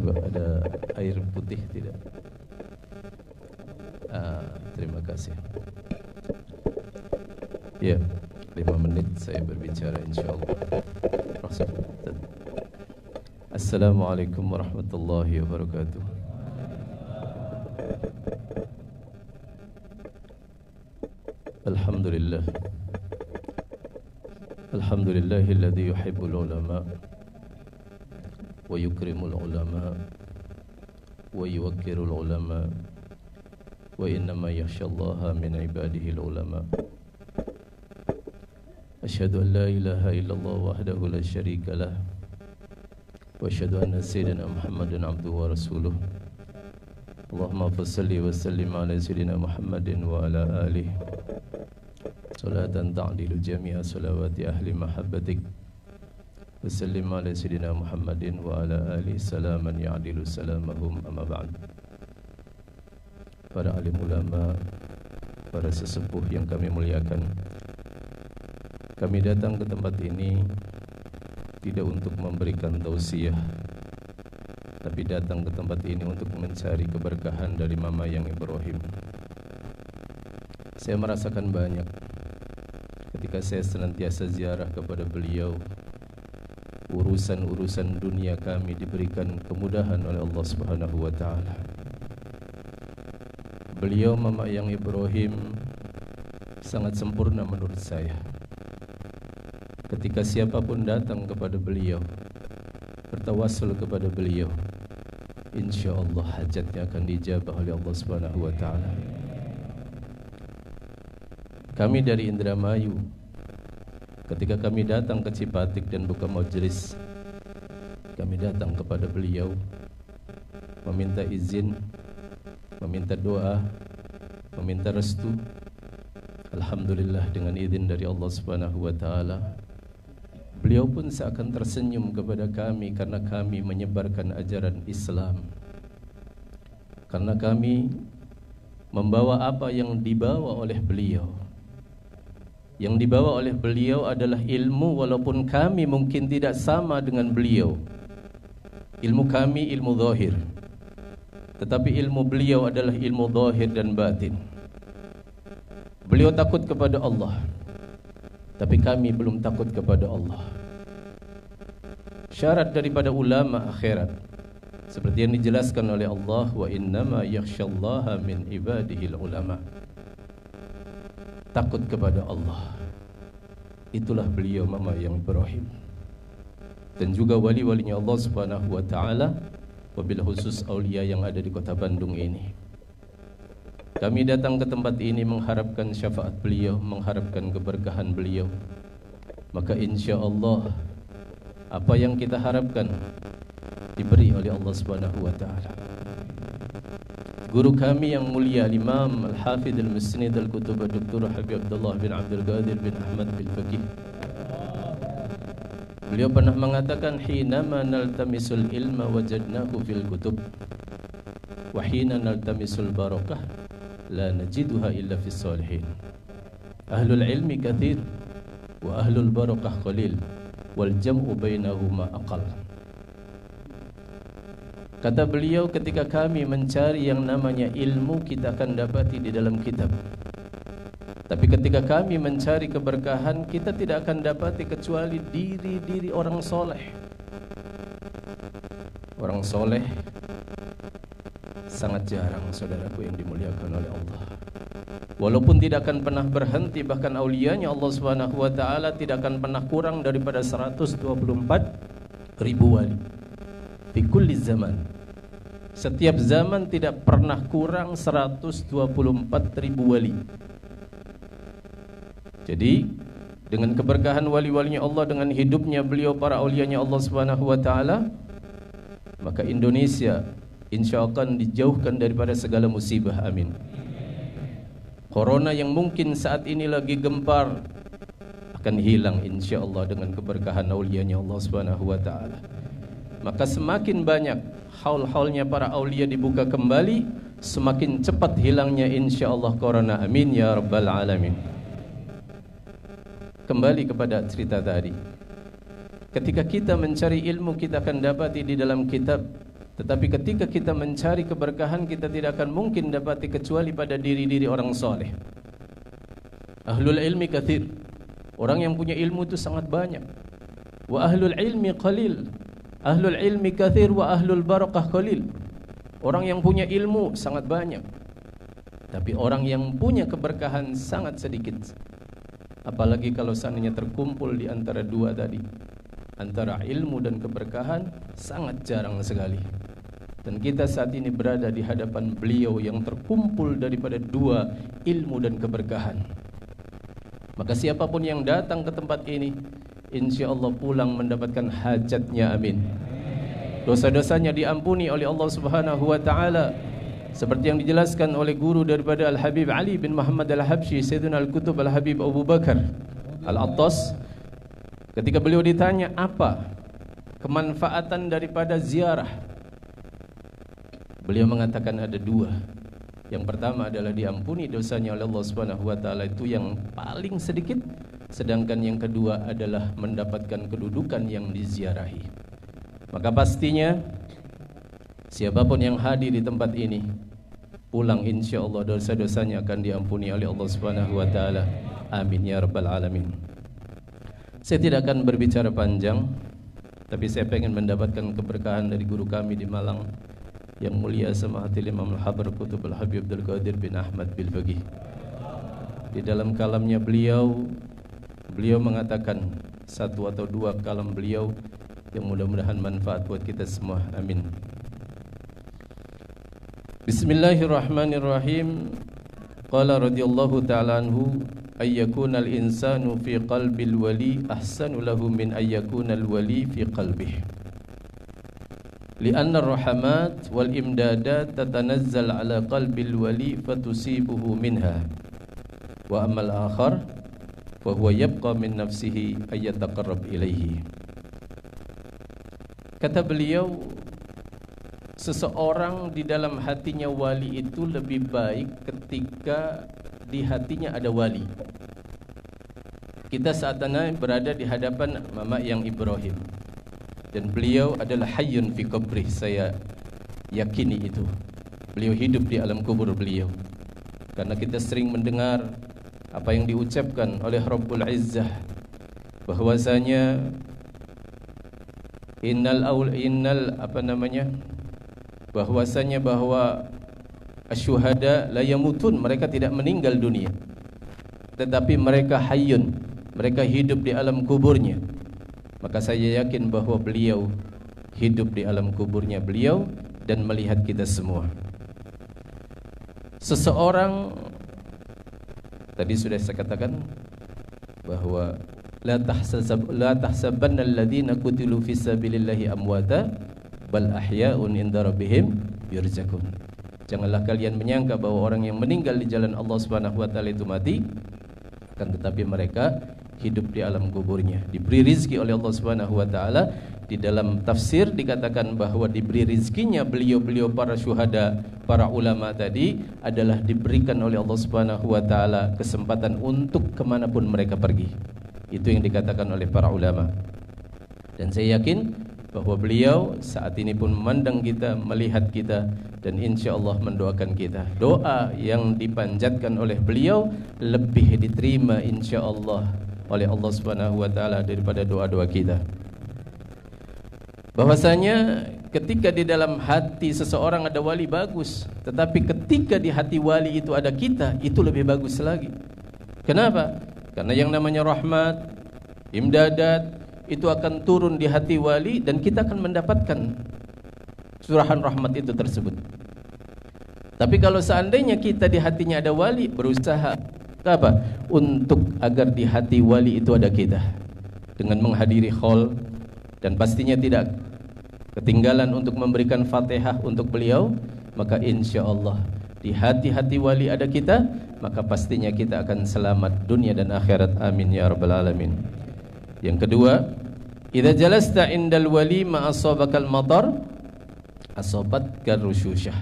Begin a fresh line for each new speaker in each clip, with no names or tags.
Coba ada air putih tidak? Terima kasih. Ya, 5 menit saya berbicara insyaallah. Assalamualaikum warahmatullahi wabarakatuh. Alhamdulillah. Alhamdulillahilladzi yuhibbul ulama wa yukrimul ulama wa yuwakkirul ulama wa innama yakhshallaha min ibadihil ulama. Asyhadu an la ilaha illallah wahdahu la syarika lah wa asyhadu anna sayyidina Muhammadan abduhu wa rasuluh. Allahumma fassalli wa sallim ala sayyidina Muhammadin wa ala alihi salatan ta'dilu jami'a salawati ahli mahabbatik. Wassallim ala sayyidina Muhammadin wa ala alihi salaman ya'dilu salamahum, amma ba'd. Para alim ulama, para sesepuh yang kami muliakan, kami datang ke tempat ini tidak untuk memberikan tausiah, tapi datang ke tempat ini untuk mencari keberkahan dari Mama Yang Ibrahim. Saya merasakan banyak ketika saya senantiasa ziarah kepada beliau. Urusan-urusan dunia kami diberikan kemudahan oleh Allah Subhanahu wa taala. Beliau Mama Yang Ibrahim sangat sempurna menurut saya. Ketika siapapun datang kepada beliau, bertawassul kepada beliau, insyaallah hajatnya akan dijabah oleh Allah Subhanahu wa taala. Kami dari Indramayu, ketika kami datang ke Cipatik dan buka majelis, kami datang kepada beliau meminta izin, meminta doa, meminta restu. Alhamdulillah, dengan izin dari Allah Subhanahu wa taala, beliau pun seakan tersenyum kepada kami karena kami menyebarkan ajaran Islam, karena kami membawa apa yang dibawa oleh beliau. Yang dibawa oleh beliau adalah ilmu, walaupun kami mungkin tidak sama dengan beliau. Ilmu kami ilmu zahir, tetapi ilmu beliau adalah ilmu zahir dan batin. Beliau takut kepada Allah, tapi kami belum takut kepada Allah. Syarat daripada ulama akhirat, seperti yang dijelaskan oleh Allah, wa innama yakhshallaha min ibadihil ulama. Takut kepada Allah, itulah beliau Mama Yang Ibrahim, dan juga wali-walinya Allah Subhanahu wa taala, wabil khusus aulia yang ada di kota Bandung ini. Kami datang ke tempat ini mengharapkan syafaat beliau, mengharapkan keberkahan beliau. Maka insya Allah apa yang kita harapkan diberi oleh Allah Subhanahu wa taala. Guru kami yang mulia Imam Al-Hafidh Al-Musnid Al-Kutub Dr. Habib Abdullah bin Abdul Qadir bin Ahmad bin Faqih, beliau pernah mengatakan, hinama naltamisul ilma wajadnahu fil kutub, wa hina naltamisul barakah la najiduha illa fis salihin. Ahlul ilmi kathir wa ahlul barakah qalil, wal jam'u bainahuma aqal. Kata beliau, ketika kami mencari yang namanya ilmu, kita akan dapati di dalam kitab. Tapi ketika kami mencari keberkahan, kita tidak akan dapati kecuali diri-diri orang soleh. Orang soleh sangat jarang, saudaraku yang dimuliakan oleh Allah. Walaupun tidak akan pernah berhenti, bahkan aulianya Allah Subhanahu wa taala tidak akan pernah kurang daripada 124 ribu wali. Fi kulli zaman. Setiap zaman tidak pernah kurang 124 ribu wali. Jadi dengan keberkahan wali-walinya Allah, dengan hidupnya beliau para aulianya Allah Subhanahu wa taala, maka Indonesia insya Allah akan dijauhkan daripada segala musibah. Amin. Corona yang mungkin saat ini lagi gempar akan hilang insya Allah dengan keberkahan aulianya Allah Subhanahu wa taala. Maka semakin banyak haul-haulnya para aulia dibuka kembali, semakin cepat hilangnya insya Allah corona. Amin ya rabbal alamin. Kembali kepada cerita tadi, ketika kita mencari ilmu, kita akan dapati di dalam kitab. Tetapi ketika kita mencari keberkahan, kita tidak akan mungkin dapati kecuali pada diri-diri orang soleh. Ahlul ilmi kathir, orang yang punya ilmu itu sangat banyak. Wa ahlul ilmi qalil, ahlul ilmi kathir wa ahlul barakah qalil. Orang yang punya ilmu sangat banyak, tapi orang yang punya keberkahan sangat sedikit. Apalagi kalau seandainya terkumpul di antara dua tadi, antara ilmu dan keberkahan, sangat jarang sekali. Dan kita saat ini berada di hadapan beliau yang terkumpul daripada dua, ilmu dan keberkahan. Maka siapapun yang datang ke tempat ini, insya Allah pulang mendapatkan hajatnya, amin. Dosa-dosanya diampuni oleh Allah Subhanahu wa ta'ala, seperti yang dijelaskan oleh guru daripada Al-Habib Ali bin Muhammad Al-Habsyi, Sayyidina Al-Kutub Al-Habib Abu Bakar Al-Attas. Ketika beliau ditanya apa kemanfaatan daripada ziarah, beliau mengatakan ada dua. Yang pertama adalah diampuni dosanya oleh Allah Subhanahu wa ta'ala, itu yang paling sedikit. Sedangkan yang kedua adalah mendapatkan kedudukan yang diziarahi. Maka pastinya siapapun yang hadir di tempat ini pulang insya Allah dosa-dosanya akan diampuni oleh Allah Subhanahu wa ta'ala. Amin ya rabbal alamin. Saya tidak akan berbicara panjang, tapi saya pengen mendapatkan keberkahan dari guru kami di Malang yang mulia Samahatil Imam Al-Habr Qutub Al-Habib Abdul Qadir bin Ahmad Bilfaqih. Di dalam kalamnya beliau, beliau mengatakan satu atau dua kalam beliau yang mudah-mudahan manfaat buat kita semua. Amin. Bismillahirrahmanirrahim. Qala radhiyallahu ta'ala anhu, ayyakunal insanu fi qalbil wali ahsanu lahu min ayyakunal wali fi qalbihi. Lianna ar-rahamat wal imdadat tatanazzal ala qalbil wali fatusibuhu minha. Wa ammal akhar fa huwa yabqa min nafsihi ay yataqarrab ilaihi. Kata beliau, seseorang di dalam hatinya wali itu lebih baik ketika di hatinya ada wali. Kita saat ini berada di hadapan Mama Yang Ibrahim, dan beliau adalah hayyun fi qabrih, saya yakini itu. Beliau hidup di alam kubur beliau. Karena kita sering mendengar apa yang diucapkan oleh Rabbul Izzah, bahwasanya innal aul innal apa namanya, bahwasanya bahwa asyuhada la yamutun, mereka tidak meninggal dunia, tetapi mereka hayyun, mereka hidup di alam kuburnya. Maka saya yakin bahwa beliau hidup di alam kuburnya beliau dan melihat kita semua. Seseorang, tadi sudah saya katakan bahwa la tahsabanna alladziina qutilu fi sabilillahi amwata bal ahya'un inda rabbihim yurzaqun. Janganlah kalian menyangka bahwa orang yang meninggal di jalan Allah Subhanahu wa taala itu mati, akan tetapi mereka hidup di alam kuburnya, diberi rizki oleh Allah Subhanahu wa taala. Di dalam tafsir dikatakan bahwa diberi rizkinya beliau-beliau para syuhada, para ulama tadi adalah diberikan oleh Allah Subhanahu wa taala kesempatan untuk kemanapun mereka pergi. Itu yang dikatakan oleh para ulama. Dan saya yakin bahwa beliau saat ini pun memandang kita, melihat kita, dan insya Allah mendoakan kita. Doa yang dipanjatkan oleh beliau lebih diterima insya Allah oleh Allah Subhanahu wa taala daripada doa-doa kita. Bahwasanya ketika di dalam hati seseorang ada wali bagus, tetapi ketika di hati wali itu ada kita, itu lebih bagus lagi. Kenapa? Karena yang namanya rahmat, imdadat itu akan turun di hati wali dan kita akan mendapatkan surahan rahmat itu tersebut. Tapi kalau seandainya kita di hatinya ada wali, berusaha apa? Untuk agar di hati wali itu ada kita, dengan menghadiri hall, dan pastinya tidak ketinggalan untuk memberikan Fatihah untuk beliau, maka insya Allah di hati-hati wali ada kita, maka pastinya kita akan selamat dunia dan akhirat. Amin ya rabbal alamin. Yang kedua, idza jalasta indal wali ma asabakal matar asabatka rusyusyah.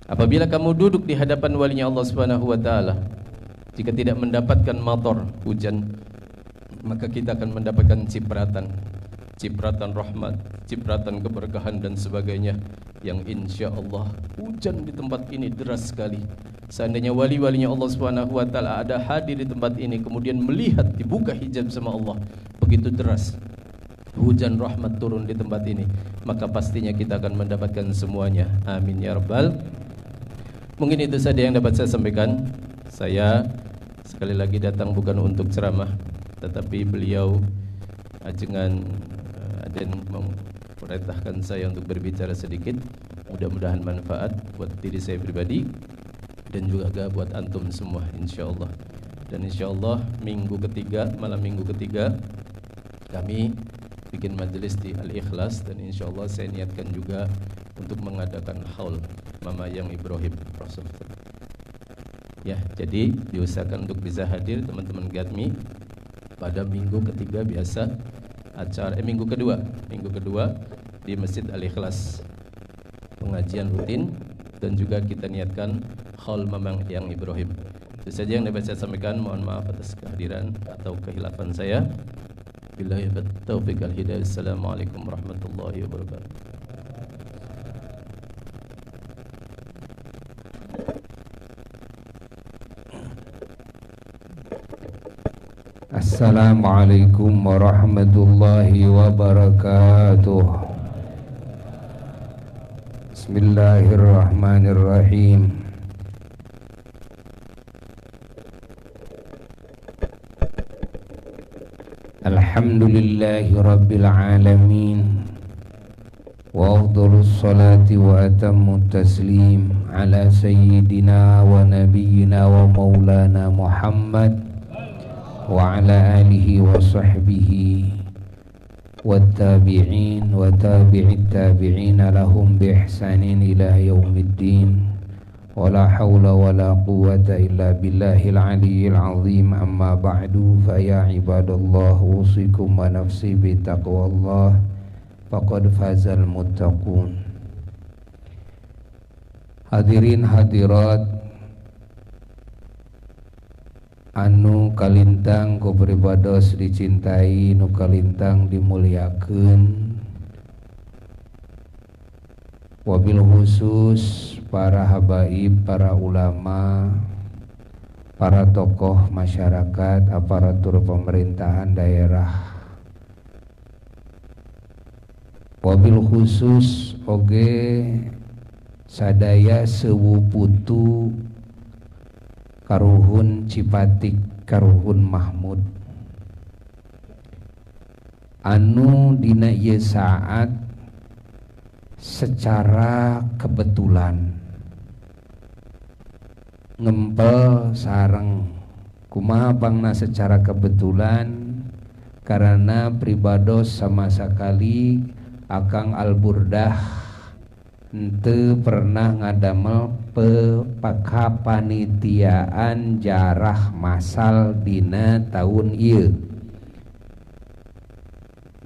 Apabila kamu duduk di hadapan walinya Allah Subhanahu wa taala, jika tidak mendapatkan matar, hujan, maka kita akan mendapatkan cipratan. cipratan rahmat, cipratan keberkahan dan sebagainya, yang insya Allah hujan di tempat ini deras sekali. Seandainya wali-walinya Allah Subhanahu wa taala ada hadir di tempat ini, kemudian melihat dibuka hijab sama Allah, begitu deras hujan rahmat turun di tempat ini, maka pastinya kita akan mendapatkan semuanya. Amin ya rabbal. Mungkin itu saja yang dapat saya sampaikan. Saya sekali lagi datang bukan untuk ceramah, tetapi beliau ajengan Aden memerintahkan saya untuk berbicara sedikit. Mudah-mudahan manfaat buat diri saya pribadi dan juga buat antum semua insyaallah. Dan insyaallah minggu ketiga, malam minggu ketiga kami bikin majelis di Al-Ikhlas, dan insyaallah saya niatkan juga untuk mengadakan haul Mama Yang Ibrahim Rasul. Ya, jadi diusahakan untuk bisa hadir teman-teman GATMI pada minggu ketiga biasa acara minggu kedua di Masjid Al-Ikhlas, pengajian rutin, dan juga kita niatkan haul Mamang Yang Ibrahim. Itu saja yang dapat saya sampaikan. Mohon maaf atas kehadiran atau kehilafan saya. Billahi taufik al hidayah. Assalamualaikum warahmatullahi wabarakatuh.
Assalamualaikum warahmatullahi wabarakatuh. Bismillahirrahmanirrahim. Alhamdulillahi rabbil alamin. Wa afdhalus salati wa atammu taslim ala sayyidina wa nabiyyina wa maulana Muhammad wa ala alihi wa sahbihi wattabi'in wa tabi'it tabi'ina lahum bi ihsanin ila yaumiddin. Wa la hawla wa la quwwata illa billahil aliyyil azim. Amma ba'du, fa ya ibadallah usikum wa nafsi bi taqwallah faqad fazal muttaqun. Hadirin hadirat anu kalintang ku pribados dicintai, nu kalintang dimuliakeun, wabil khusus para habaib, para ulama, para tokoh masyarakat, aparatur pemerintahan daerah, wabil khusus oge sadaya sewu putu Karuhun Cipatik, Karuhun Mahmud, anu dina ieu saat secara kebetulan ngempel sareng. Kumaha pangna secara kebetulan? Karena pribados sama sekali Akang Al-Burdah henteu pernah ngadamel kapanitiaan jarah masal dina tahun ieu.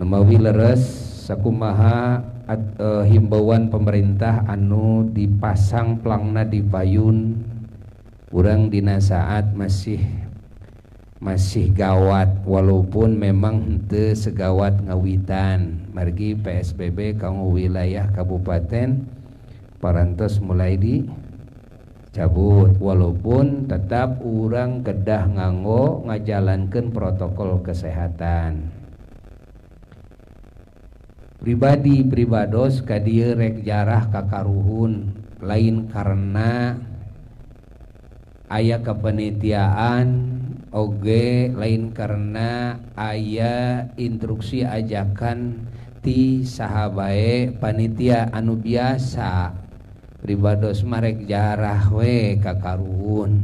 Nemawi leres sakumaha himbauan pemerintah anu dipasang plangna di payun urang dina saat masih gawat, walaupun memang henteu segawat ngawitan margi PSBB kanggo wilayah kabupaten parantos mulai dicabut, walaupun tetap urang kedah nganggo ngajalankeun protokol kesehatan. Pribadi pribados ka dieu rek jarah ka karuhun lain karena aya kepanitiaan oge, lain karena aya instruksi ajakan ti saha bae panitia anu biasa. Pribados mah rek jarah we ka karuhun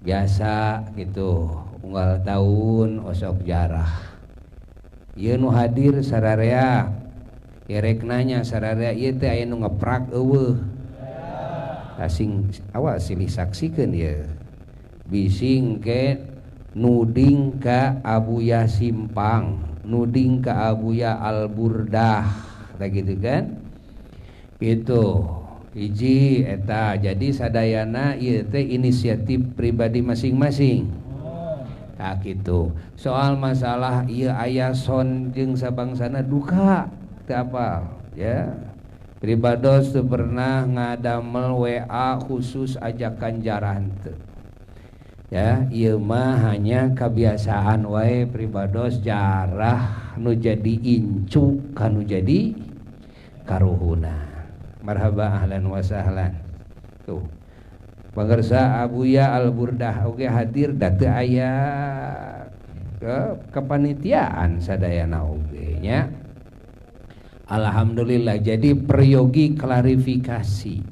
biasa gitu, unggal tahun osok jarah. Ieu nu hadir sararea, rek nanya sararea ieu teh aya nu ngeprak eueuh. Asing awas silih saksikeun ieu. Bising ke nuding ka Abuya Simpang, nuding ka Abuya Al-Burdah, kayak gitu kan? Gitu. Hiji eta. Jadi sadayana ieu teh inisiatif pribadi masing-masing. Tah kitu. Soal masalah ieu aya son jeung sabangsana duka teu apal ya. Pribados teu pernah ngadamel WA khusus ajakan jarah teu. Ya, ieu mah hanya kebiasaan wae pribados jarah nu jadi incu kanu jadi karuhuna. Marhaba ahlan wa sahlan. Tuh. Pangersa Abuya Al-Burdah oge hadir da teu aya ke kepanitiaan sadayana oge nya. Alhamdulillah jadi peryogi klarifikasi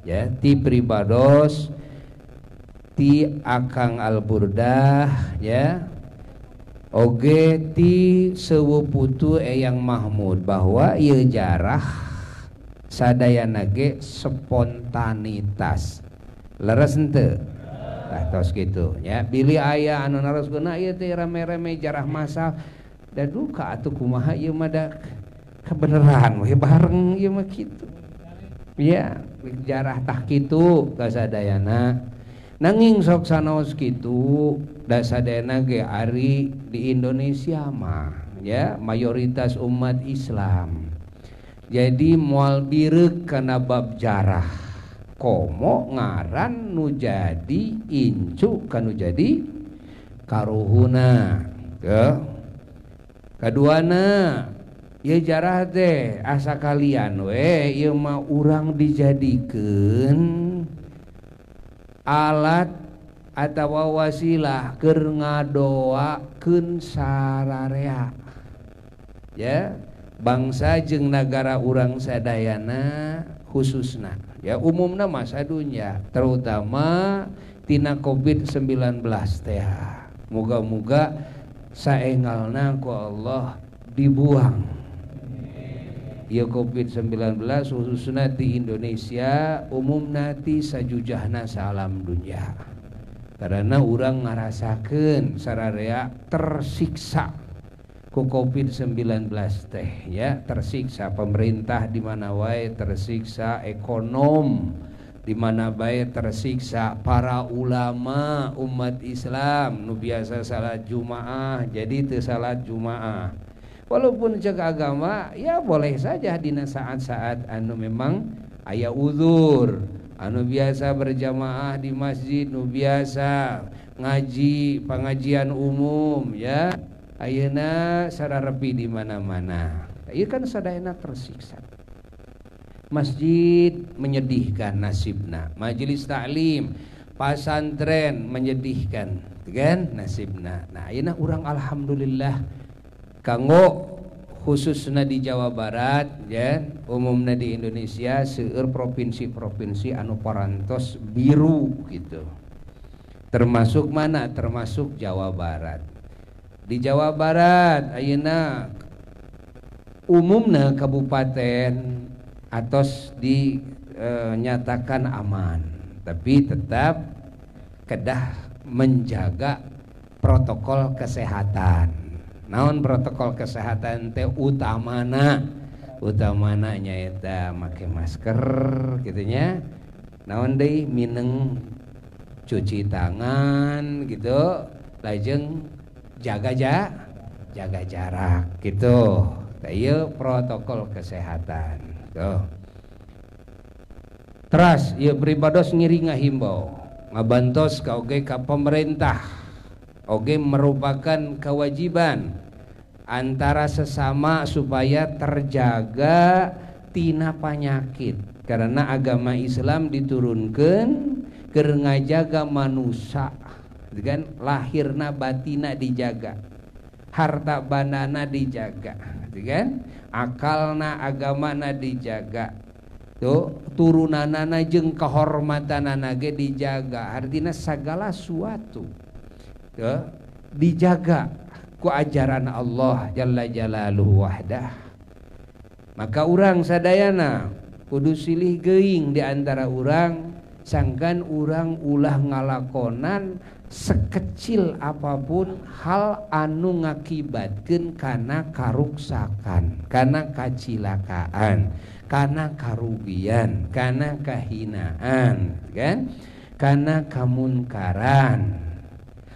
ya ti pribados ti Akang Al-Burdah ya oge ti sewu putu Eyang Mahmud bahwa ieu jarah sadayana ge spontanitas leres henteu tah tos kitu nya bilih aya anu naroskeunna ieu teh rame-rame jarah masal da duka atuh kumaha ieu mah da kebenaran we bareng ieu mah kitu ya jarah tah kitu ka sadayana nanging sok sanaos kitu da sadayana ge ari di Indonesia mah ya mayoritas umat Islam jadi moal bireuk kana bab jarah komo ngaran nu jadi incu kanu jadi karuhuna teu kaduana ieu jarah teh asa kalian we ieu mah urang dijadikeun alat atawa wasilah keur ngadoakeun sararea ya bangsa jeung nagara urang sadayana khususna ya umumna masa dunya terutama tina Covid-19 teh muga-muga saengalna ku Allah dibuang ya Covid-19 khususna di Indonesia umumna ti sajujahna salam dunya karena urang ngarasakeun sararea tersiksa ku Covid-19 teh ya tersiksa pemerintah di mana wae tersiksa ekonom di mana bae tersiksa para ulama umat Islam nu biasa salat Jumaah jadi teu salat Jumaah walaupun cek agama ya boleh saja dina saat-saat anu memang aya uzur anu biasa berjamaah di masjid nu biasa ngaji pengajian umum ya ayeuna sararepi di mana-mana ieu kan sadayana tersiksa. Masjid menyedihkan nasibna, majelis taklim, pasantren menyedihkan kan nasibna. Nah ayeuna urang alhamdulillah kanggo khususna di Jawa Barat ya umumna di Indonesia seueur provinsi-provinsi anu parantos biru gitu. Termasuk mana? Termasuk Jawa Barat. Di Jawa Barat ayeuna umumna kabupaten atos dinyatakan aman, tapi tetap kedah menjaga protokol kesehatan. Naon protokol kesehatan teh utamana? Utamana nyaeta make masker kitu nya. Naon deui mineng cuci tangan gitu, lajeng jaga jarak gitu. Tah ieu protokol kesehatan. Tuh. Teras ieu pribados ngiring ngahimbau, ngabantos ka oge ka pemerintah. Oge merupakan kewajiban antara sesama supaya terjaga tina penyakit. Karena agama Islam diturunkan keur ngajaga manusia kan lahirna batina dijaga, harta bandana dijaga, kan akalna agamana dijaga, tuh turunanana jeung kehormatanana ge dijaga. Artinya segala suatu tuh dijaga ku ajaran Allah Jalla Jalaluhu wahdah. Maka urang sadayana kudu silih geuing di antara urang sangkan urang ulah ngalakonan sekecil apapun hal anu ngakibatkeun kana karuksakan, kana kacilakaan, kana karugian, kana kahinaan, kan? Kana kamunkaran.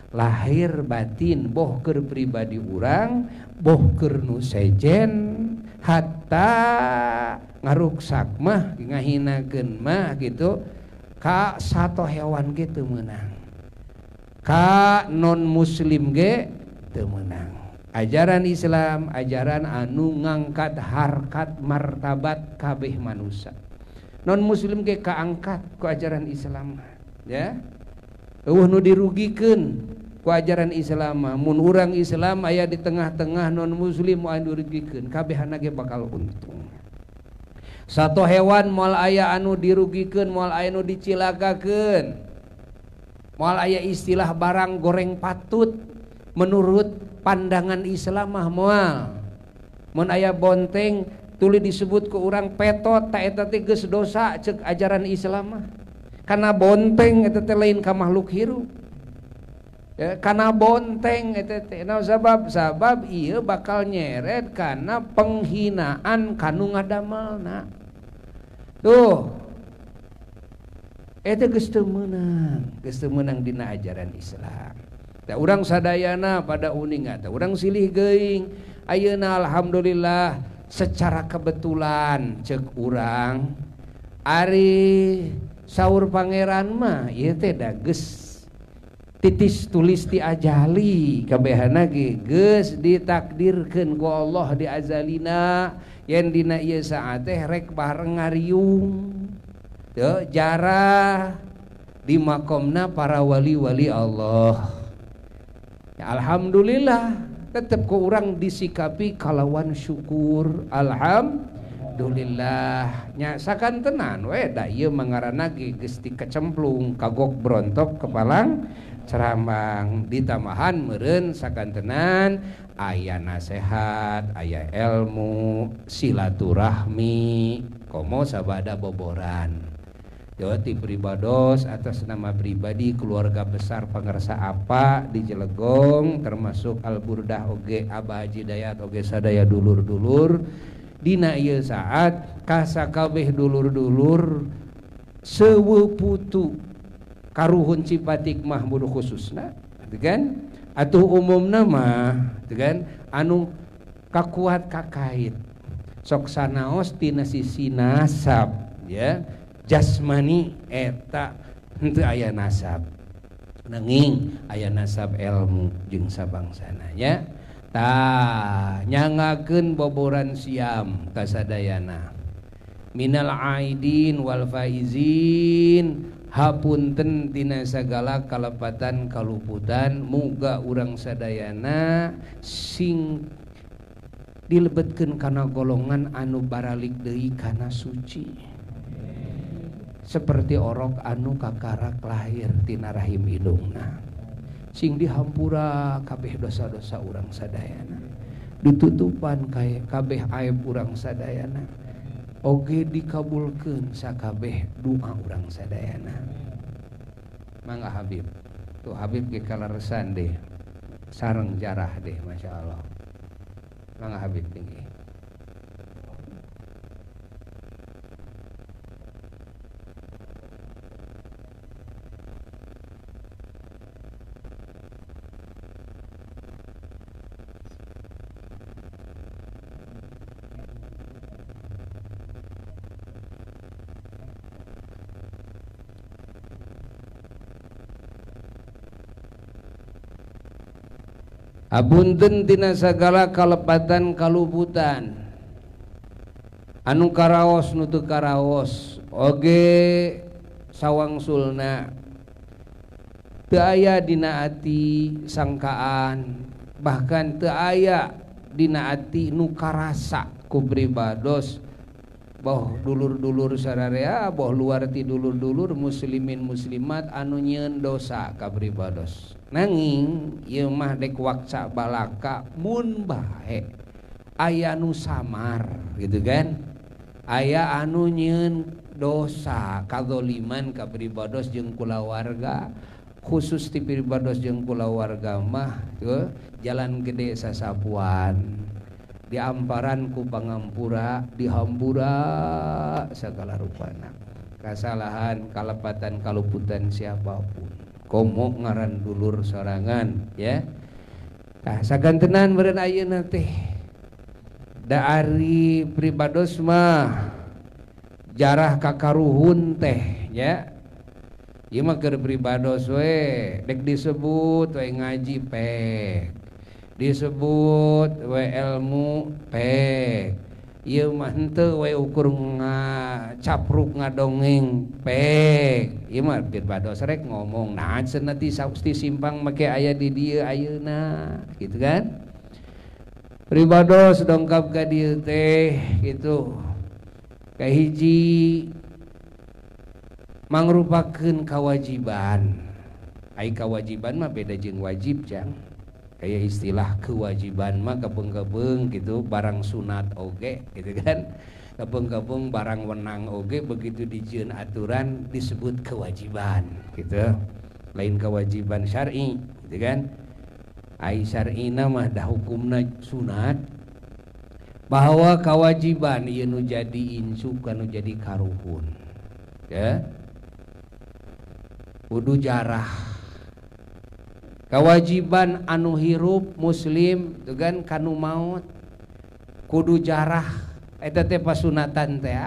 Lahir batin boh keur pribadi urang, boh keur nu sejen, hatta ngaruksak mah ngahinakeun mah gitu ka sato hewan ge teu meunang. Ka non muslim ge teu meunang. Ajaran Islam ajaran anu ngangkat harkat martabat kabeh manusia. Non muslim ge kaangkat ku ajaran Islam ya. Eueuh nu dirugikeun ku ajaran Islam mah. Mun urang Islam aya di tengah-tengah non muslim moal dirugikeun, kabehana ge bakal untung. Sato hewan moal aya anu dirugikeun, moal aya anu dicilakakeun. Moal aya istilah barang goreng patut menurut pandangan Islam mah moal. Mun aya bonteng tuluy disebut ku urang petot, ta eta teh geus dosa ceuk ajaran Islam mah. Kana bonteng eta teh lain ka makhluk hirup. Ya, kana bonteng eta teh. Nah, sabab ieu bakal nyeret kana penghinaan kanu ngadamelna. Tuh. Eta geus teu meunang dina ajaran Islam. Tah urang sadayana pada uninga, tah urang silih geuing. Ayeuna alhamdulillah secara kebetulan ceuk urang ari saur pangeran mah ieu teh da geus titis tulis ti ajali kabehana ge geus ditakdirkeun ku Allah di azalina yen dina ieu saat teh rek bareng ngariung teu jarah di makomna para wali-wali Allah. Ya, alhamdulillah tetep ku urang disikapi kalawan syukur. Alhamdulillah nya sakantenan we da ieu mangaranna ge geus dikecemplung kagok brontok kepalang ceramang ditambahan meureun sakantenan aya nasehat, aya ilmu, silaturahmi, komo sabada boboran. Ti pribados atas nama pribadi keluarga besar pangersa apa di Jelegong termasuk Al Burdah oge Abah Haji Dayat oge sadaya dulur-dulur dina ieu saat kasakabeh dulur-dulur seueuh putu karuhun Cipatik Mahmud khususna gitu kan atuh umumna mah gitu kan anu kakuat kakait sok sanaos tina sisi nasab ya jasmani eta henteu aya nasab nanging aya nasab ilmu jeung sabangsana nya. Tah nyangakeun boboran siam kasadayana minal aidin wal faizin hapunten tina sagala kalepatan kaluputan muga urang sadayana sing dilebetkeun kana golongan anu baralik deui kana suci seperti orok anu kakarak lahir tina rahim indungna sing dihampura kabeh dosa-dosa urang sadayana ditutupan kabeh aib urang sadayana oge dikabulkeun sakabeh doa urang sadayana. Mangga Habib tuh Habib ge kaleresan deh sareng jarah deh Masya Allah. Mangga Habib tinggi. Abunten tina sagala kalepatan kaluputan anu karaos nu teu karaos oge sawangsulna teu aya dina ati sangkaan bahkan teu aya dina ati nu karasa ku pribados boh dulur-dulur sararea boh luar ti dulur-dulur muslimin muslimat anu nyieun dosa ka pribados. Nanging ieu mah dek wakca balaka mun bae aya nu samar gitu kan aya anu nyieun dosa kadzaliman ka pribados jeung kulawarga khusus ti pribados jeung kulawarga mah tuh jalan gede sasapuan diamparan ku pangampura dihampura sagala rupana kasalahan kalepatan kaluputan siapapun Komo ngaran dulur sorangan ya. Tah sagantenan meureun ayeuna teh. Da ari pribados mah jarah kakaruhun teh ya. Ieu mah keur pribados we, dek disebut we ngaji pek. Disebut we ilmu pek. Ieu mah henteu we ukur ngacapruk ngadongeng pek. Ieu mah pribados rek ngomong nah cenah ti simpang make aya di dieu ayeuna gitu kan. Pribados dongkap ka dieu teh gitu. Kahiji mangrupakeun kawajiban. Ai kawajiban mah beda jeung wajib jang. Kayak istilah kewajiban mah kebeung-kebeung gitu, barang sunat oge gitu kan. Kebeung-kebeung barang wenang oge begitu dijieun aturan disebut kewajiban gitu. Lain kewajiban syar'i gitu kan. Ai syar'ina mah dah hukumna sunat. Bahwa kewajiban ieu nu jadi insuk nu jadi karuhun. Ya. Kudu jarah. Kewajiban anu hirup muslim dengan kanu maut kudu jarah eta teh pasunatan teh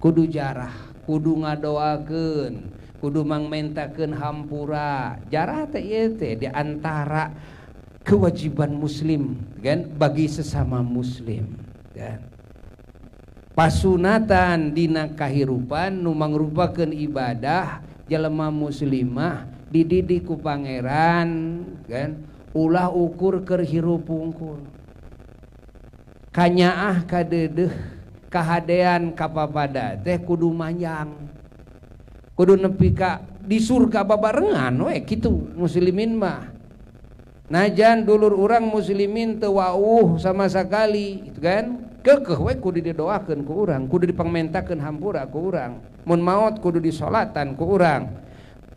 kudu jarah, kudu ngadoakeun, kudu mangmentakeun hampura. Jarah teh ieu teh di antara kewajiban muslim kan bagi sesama muslim kan. Pasunatan dina kahirupan nu mangrupakeun ibadah jelema muslimah dididik ku pangeran kan, ulah ukur keur hirup pungkul, kanyaah kadeudeuh kahadean kapapada teh kudu manjang, kudu nepi ka di surga babarengan we kitu muslimin mah. Najan dulur urang muslimin teu wauh sama sakali gitu kan, keukeuh we kudu didoakeun ku urang, kudu dipangmentakeun hampura ku urang, mun maot kudu disolatan ku urang.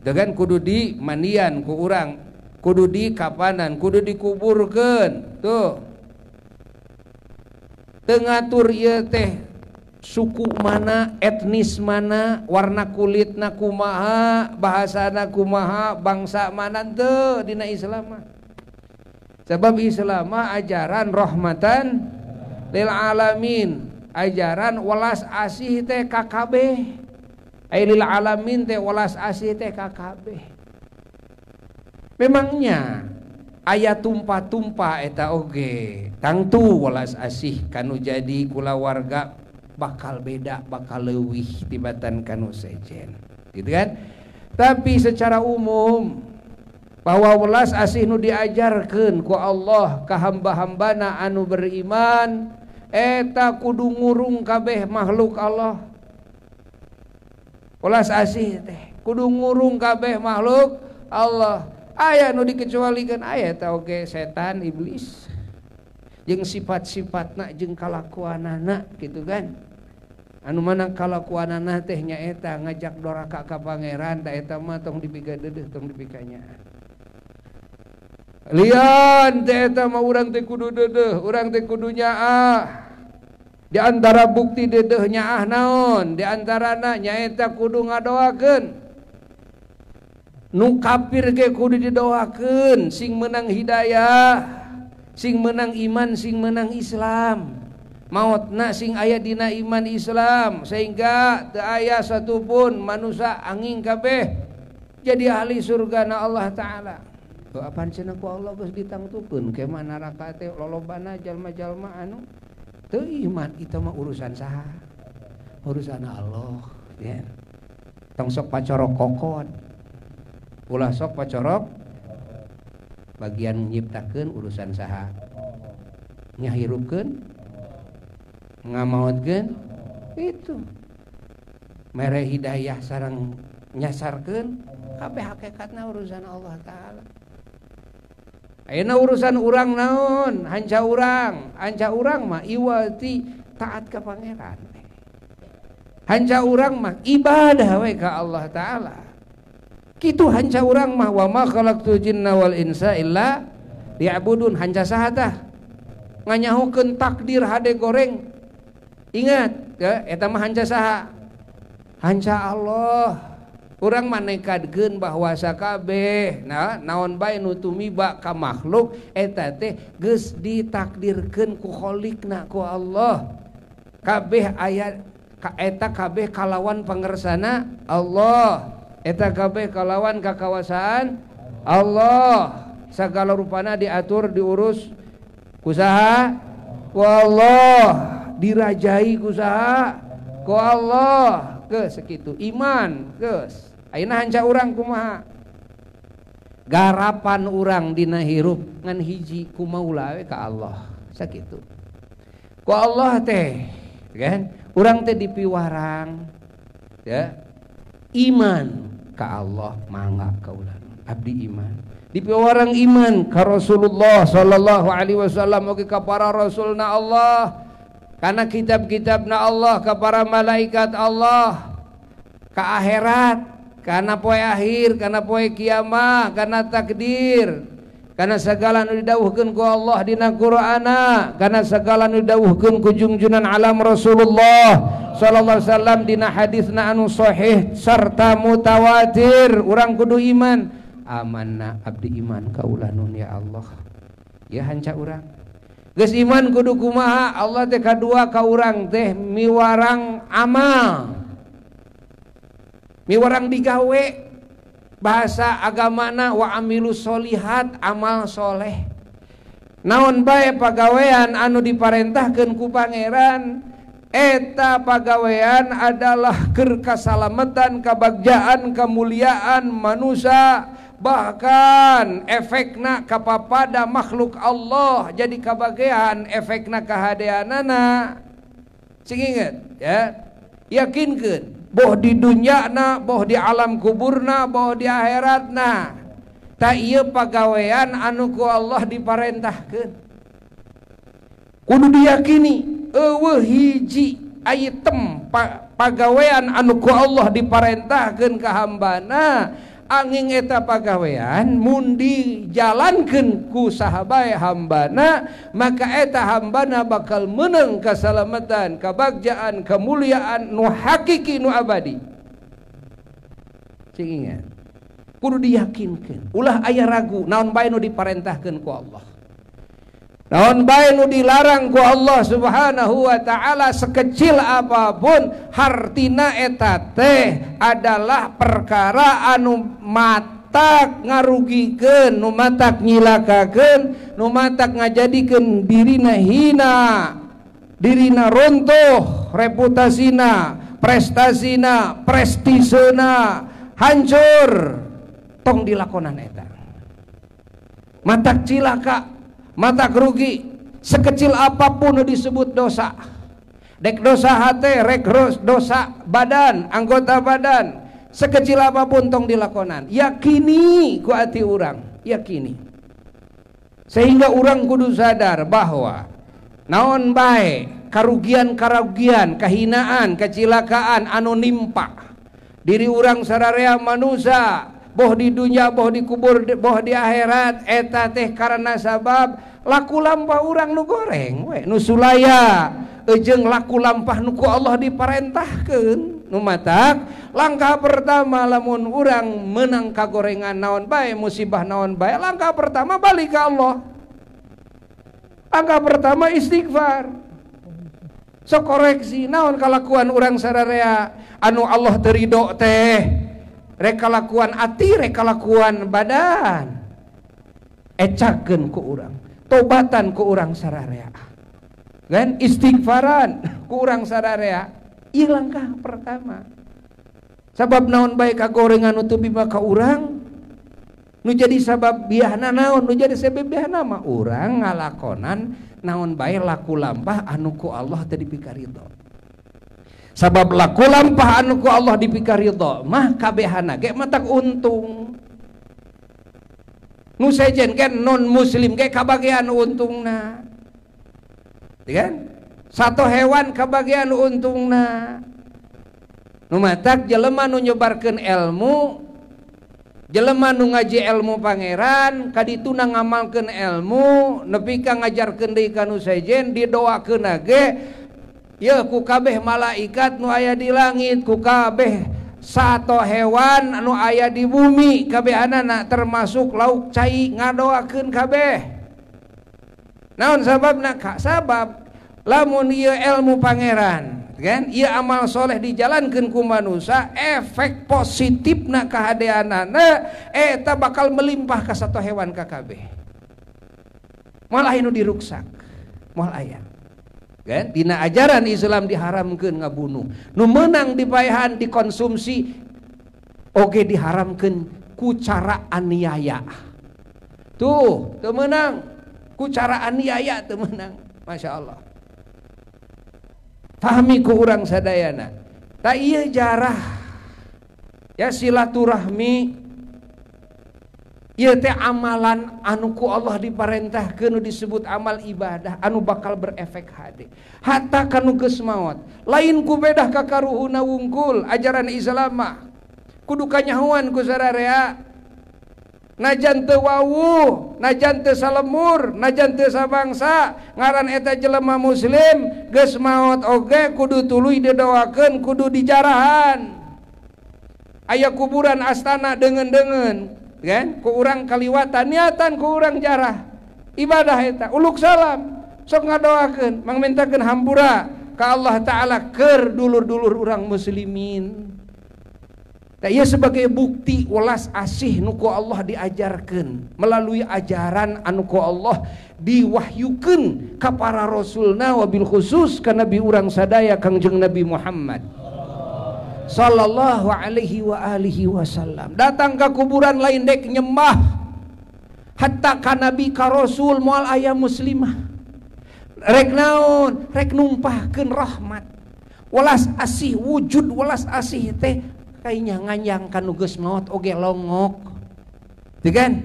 Dengan kudu di mandian ku urang, kudu di kapanan, kudu dikuburkeun. Tuh. Teu ngatur ieu teh suku mana, etnis mana, warna kulitna kumaha, bahasana kumaha, bangsa mana teu dina Islam mah. Sebab Islam mah ajaran rahmatan lil alamin, ajaran welas asih teh ka kabeh. Lil alamin teh welas asih teh ka kabeh. Memangnya aya tumpah-tumpah eta oge tangtu welas asih kanu jadi kulawarga bakal beda, bakal leuwih tibatan kanu sejen gitu kan. Tapi secara umum bahwa welas asih nu diajarkeun ku Allah ka hamba-hambana anu beriman eta kudu ngurung kabeh makhluk Allah. Welas asih teh kudu ngurung kabeh makhluk Allah. Aya nu dikecualikan aya ta oge setan iblis jeung sifat-sifatna jeung kalakuanana gitu kan. Anu mana kalakuanana teh nyaeta ngajak doraka ka pangeran da eta mah tong dipika deudeuh, tong dipikanya. Lian teh eta mah urang teh kudu deudeuh, urang teh kudu nyaah. Di antara bukti deudeuh nyaah naon? Di antarana nyaeta kudu ngadoakeun. Nu kafir ge kudu didoakeun sing menang hidayah, sing menang iman, sing menang Islam. Maotna sing aya dina iman Islam sehingga teu aya satupun manusia angin kabeh jadi ahli surga na Allah Ta'ala. Tuh apaan cenah ku Allah geus ditangtukeun ke mana neraka teh lolobana jalma-jalma anu teu iman, itu mah urusan saha? Urusan Allah ya. Tong sok pacorok kokon. Ulah sok pacorok bagian nyiptakeun urusan saha? Nyahirupkeun, ngamaotkeun itu. Mere hidayah sareng nyasarkeun kabeh hakikatna urusan Allah Ta'ala. Ayeuna urusan urang naon? Hanca urang mah iwati taat ka pangeran. Hanca urang mah ibadah we ka Allah Ta'ala. Kitu hanca urang mah wa ma khalaqtul jinna wal insa illa liya'budun. Hanca saha tah? Nganyahokeun takdir hade goreng. Ingat, ya, eta mah hanca saha? Hanca Allah. Urang manekadkeun bahwa sakabeh nah naon bae nu tumiba ka makhluk eta teh geus ditakdirkeun ku Khaliqna ku Allah. Kabeh aya eta kabeh kalawan pangersana Allah. Eta kabeh kalawan kakawasaan Allah. Sagala rupana diatur diurus ku saha? Ku Allah. Dirajai ku saha? Ku Allah. Geus sakitu iman geus. Ayeuna hanca urang kumaha? Garapan urang dina hirup ngan hiji kumaula we ka Allah. Sakitu. Ku Allah teh, kan? Urang teh dipiwarang ya. Iman ka Allah mangga kaula. Abdi iman. Dipiwarang iman ka Rasulullah sallallahu alaihi wasallam oge ka para rasulna Allah, kana kitab-kitabna Allah, ka para malaikat Allah, ka akhirat, karena poe akhir, karena poe kiamah, karena takdir, karena segala nu didawuhkeun ku Allah dina Qur'ana, karena segala nu didawuhkeun ku jungjunan alam Rasulullah sallallahu alaihi wasallam dina hadisna anu sahih sarta mutawatir. Urang kudu iman. Amanna abdi iman kaula nun ya Allah. Ya hanca urang. Geus iman kudu kumaha? Allah teh kadua ka urang teh miwarang amal. Miwarang digawe bahasa agamana wa amilu solihat amal soleh. Naon bae pagawean anu diparentahkeun ku pangeran eta pagawean adalah keur kasalamatan, kabagjaan, kemuliaan manusia, bahkan efekna kapapada makhluk Allah jadi kabagean efekna kahadeanana. Sing inget ya, yakinkeun boh di dunyana, boh di alam kuburna, boh di akhiratna. Ta ieu pagawean anu ku Allah diparentahkeun. Kudu diyakini eueuh hiji item pagawean anu ku Allah diparentahkeun ka hambana, angin eta pagawean mun dijalankeun ku saha bae hambana, maka eta hambana bakal meunang kasalamatan, kabagjaan, kemuliaan nu hakiki nu abadi. Cing ingat, kudu diyakinkeun, ulah aya ragu naon bae nu diparentahkeun ku Allah, naon bae nu dilarang ku Allah Subhanahu wa ta'ala sekecil apapun hartina eta teh adalah perkara anu matak ngarugikeun, nu matak nyilakakeun, nu matak ngajadikeun dirina hina, dirina runtuh, reputasina, prestasina, prestisena hancur. Tong dilakonan eta matak cilaka, matak rugi. Sekecil apapun disebut dosa. Dek dosa hati, rek dosa badan, anggota badan, sekecil apapun tong dilakonan. Yakini ku ati urang, yakini. Sehingga urang kudu sadar bahwa naon bae karugian-karugian, kehinaan, kecilakaan anu nimpa diri urang sararea manusia, boh di dunia, boh di kubur, boh di akhirat, eta teh karena sabab laku lampah urang nu goreng we, nu sulaya jeung laku lampah nu ku Allah diparentahkeun. Nu matak langkah pertama lamun urang menang kagorengan naon bae, musibah naon bae, langkah pertama balik ke Allah. Langkah pertama istighfar. Sok koreksi naon kalakuan urang sararea anu Allah teu ridho teh, rek kalakuan ati, rek kalakuan badan, ecakeun ku urang, tobatan ku urang sararea, kan istighfaran ku urang sararea. Ieu langkah pertama. Sabab naon bae kagorengan nu teu bima ka urang, nu jadi sabab biahna naon, nu jadi sabab biahna mah urang ngalakonan naon bae laku lampah anu ku Allah teu dipikaridho. Sabab laku lampah anu ku Allah dipikaridho mah kabehana ge matak untung. Nu sejen kan non muslim ge kabagian untungna. Kan? Satu hewan kabagian untungna. Nu matak jelema nu nyebarkeun ilmu, jelema nu ngaji ilmu pangeran, kadituna ngamalkeun ilmu, nepi ka ngajarkeun deui ka nu sejen, didoakeun ge ya ku kabeh malaikat nu aya di langit, ku kabeh Sato hewan anu aya di bumi kabehanana termasuk lauk cai ngadoakeun kabeh. Naon sababna? Sabab lamun ieu ilmu pangeran kan ieu amal soleh dijalankeun ku manusia efek positifna kahadeanana eta bakal melimpah ka sato hewan ka kabeh. Moal aya nu diruksak, moal aya. Kan dina ajaran Islam diharamkeun ngabunuh. Nu meunang dipaehan dikonsumsi oge diharamkeun ku cara aniaya. Tuh, teu meunang ku cara aniaya teu meunang. Masya Allah. Fahmi ku urang sadayana. Ta ieu jarah ya silaturahmi ieu teh amalan anu ku Allah diparentahkeun nu disebut amal ibadah anu bakal berefek hade. Hatta kanu geus maot, lain ku bedah ka karuhuna wungkul ajaran Islam mah. Kudu kanyahoan ku sararea. Najan teu wawuh, najan teu salemur, najan teu sabangsa, ngaran eta jelema muslim geus maot oge kudu tuluy didoakeun, kudu dijarahan. Aya kuburan astana deungeun-deungeun kan ku urang kaliwatan niatan ku urang jarah ibadah eta uluk salam sok ngadoakeun mangmintakeun hampura ka Allah Ta'ala keur dulur-dulur urang muslimin. Tah ieu sebagai bukti welas asih nu ku Allah diajarkeun melalui ajaran anu ku Allah diwahyukeun ka para rasulna wabil khusus ka nabi urang sadaya Kangjeng Nabi Muhammad sallallahu alaihi wa alihi wasallam. Datang ke kuburan lain dek nyembah hatta ka nabi ka rasul moal aya muslimah. Rek naon? Rek numpahkeun rahmat welas asih, wujud welas asih teh kayaknya nganjang kanu geus maot oge longok. Teu kan?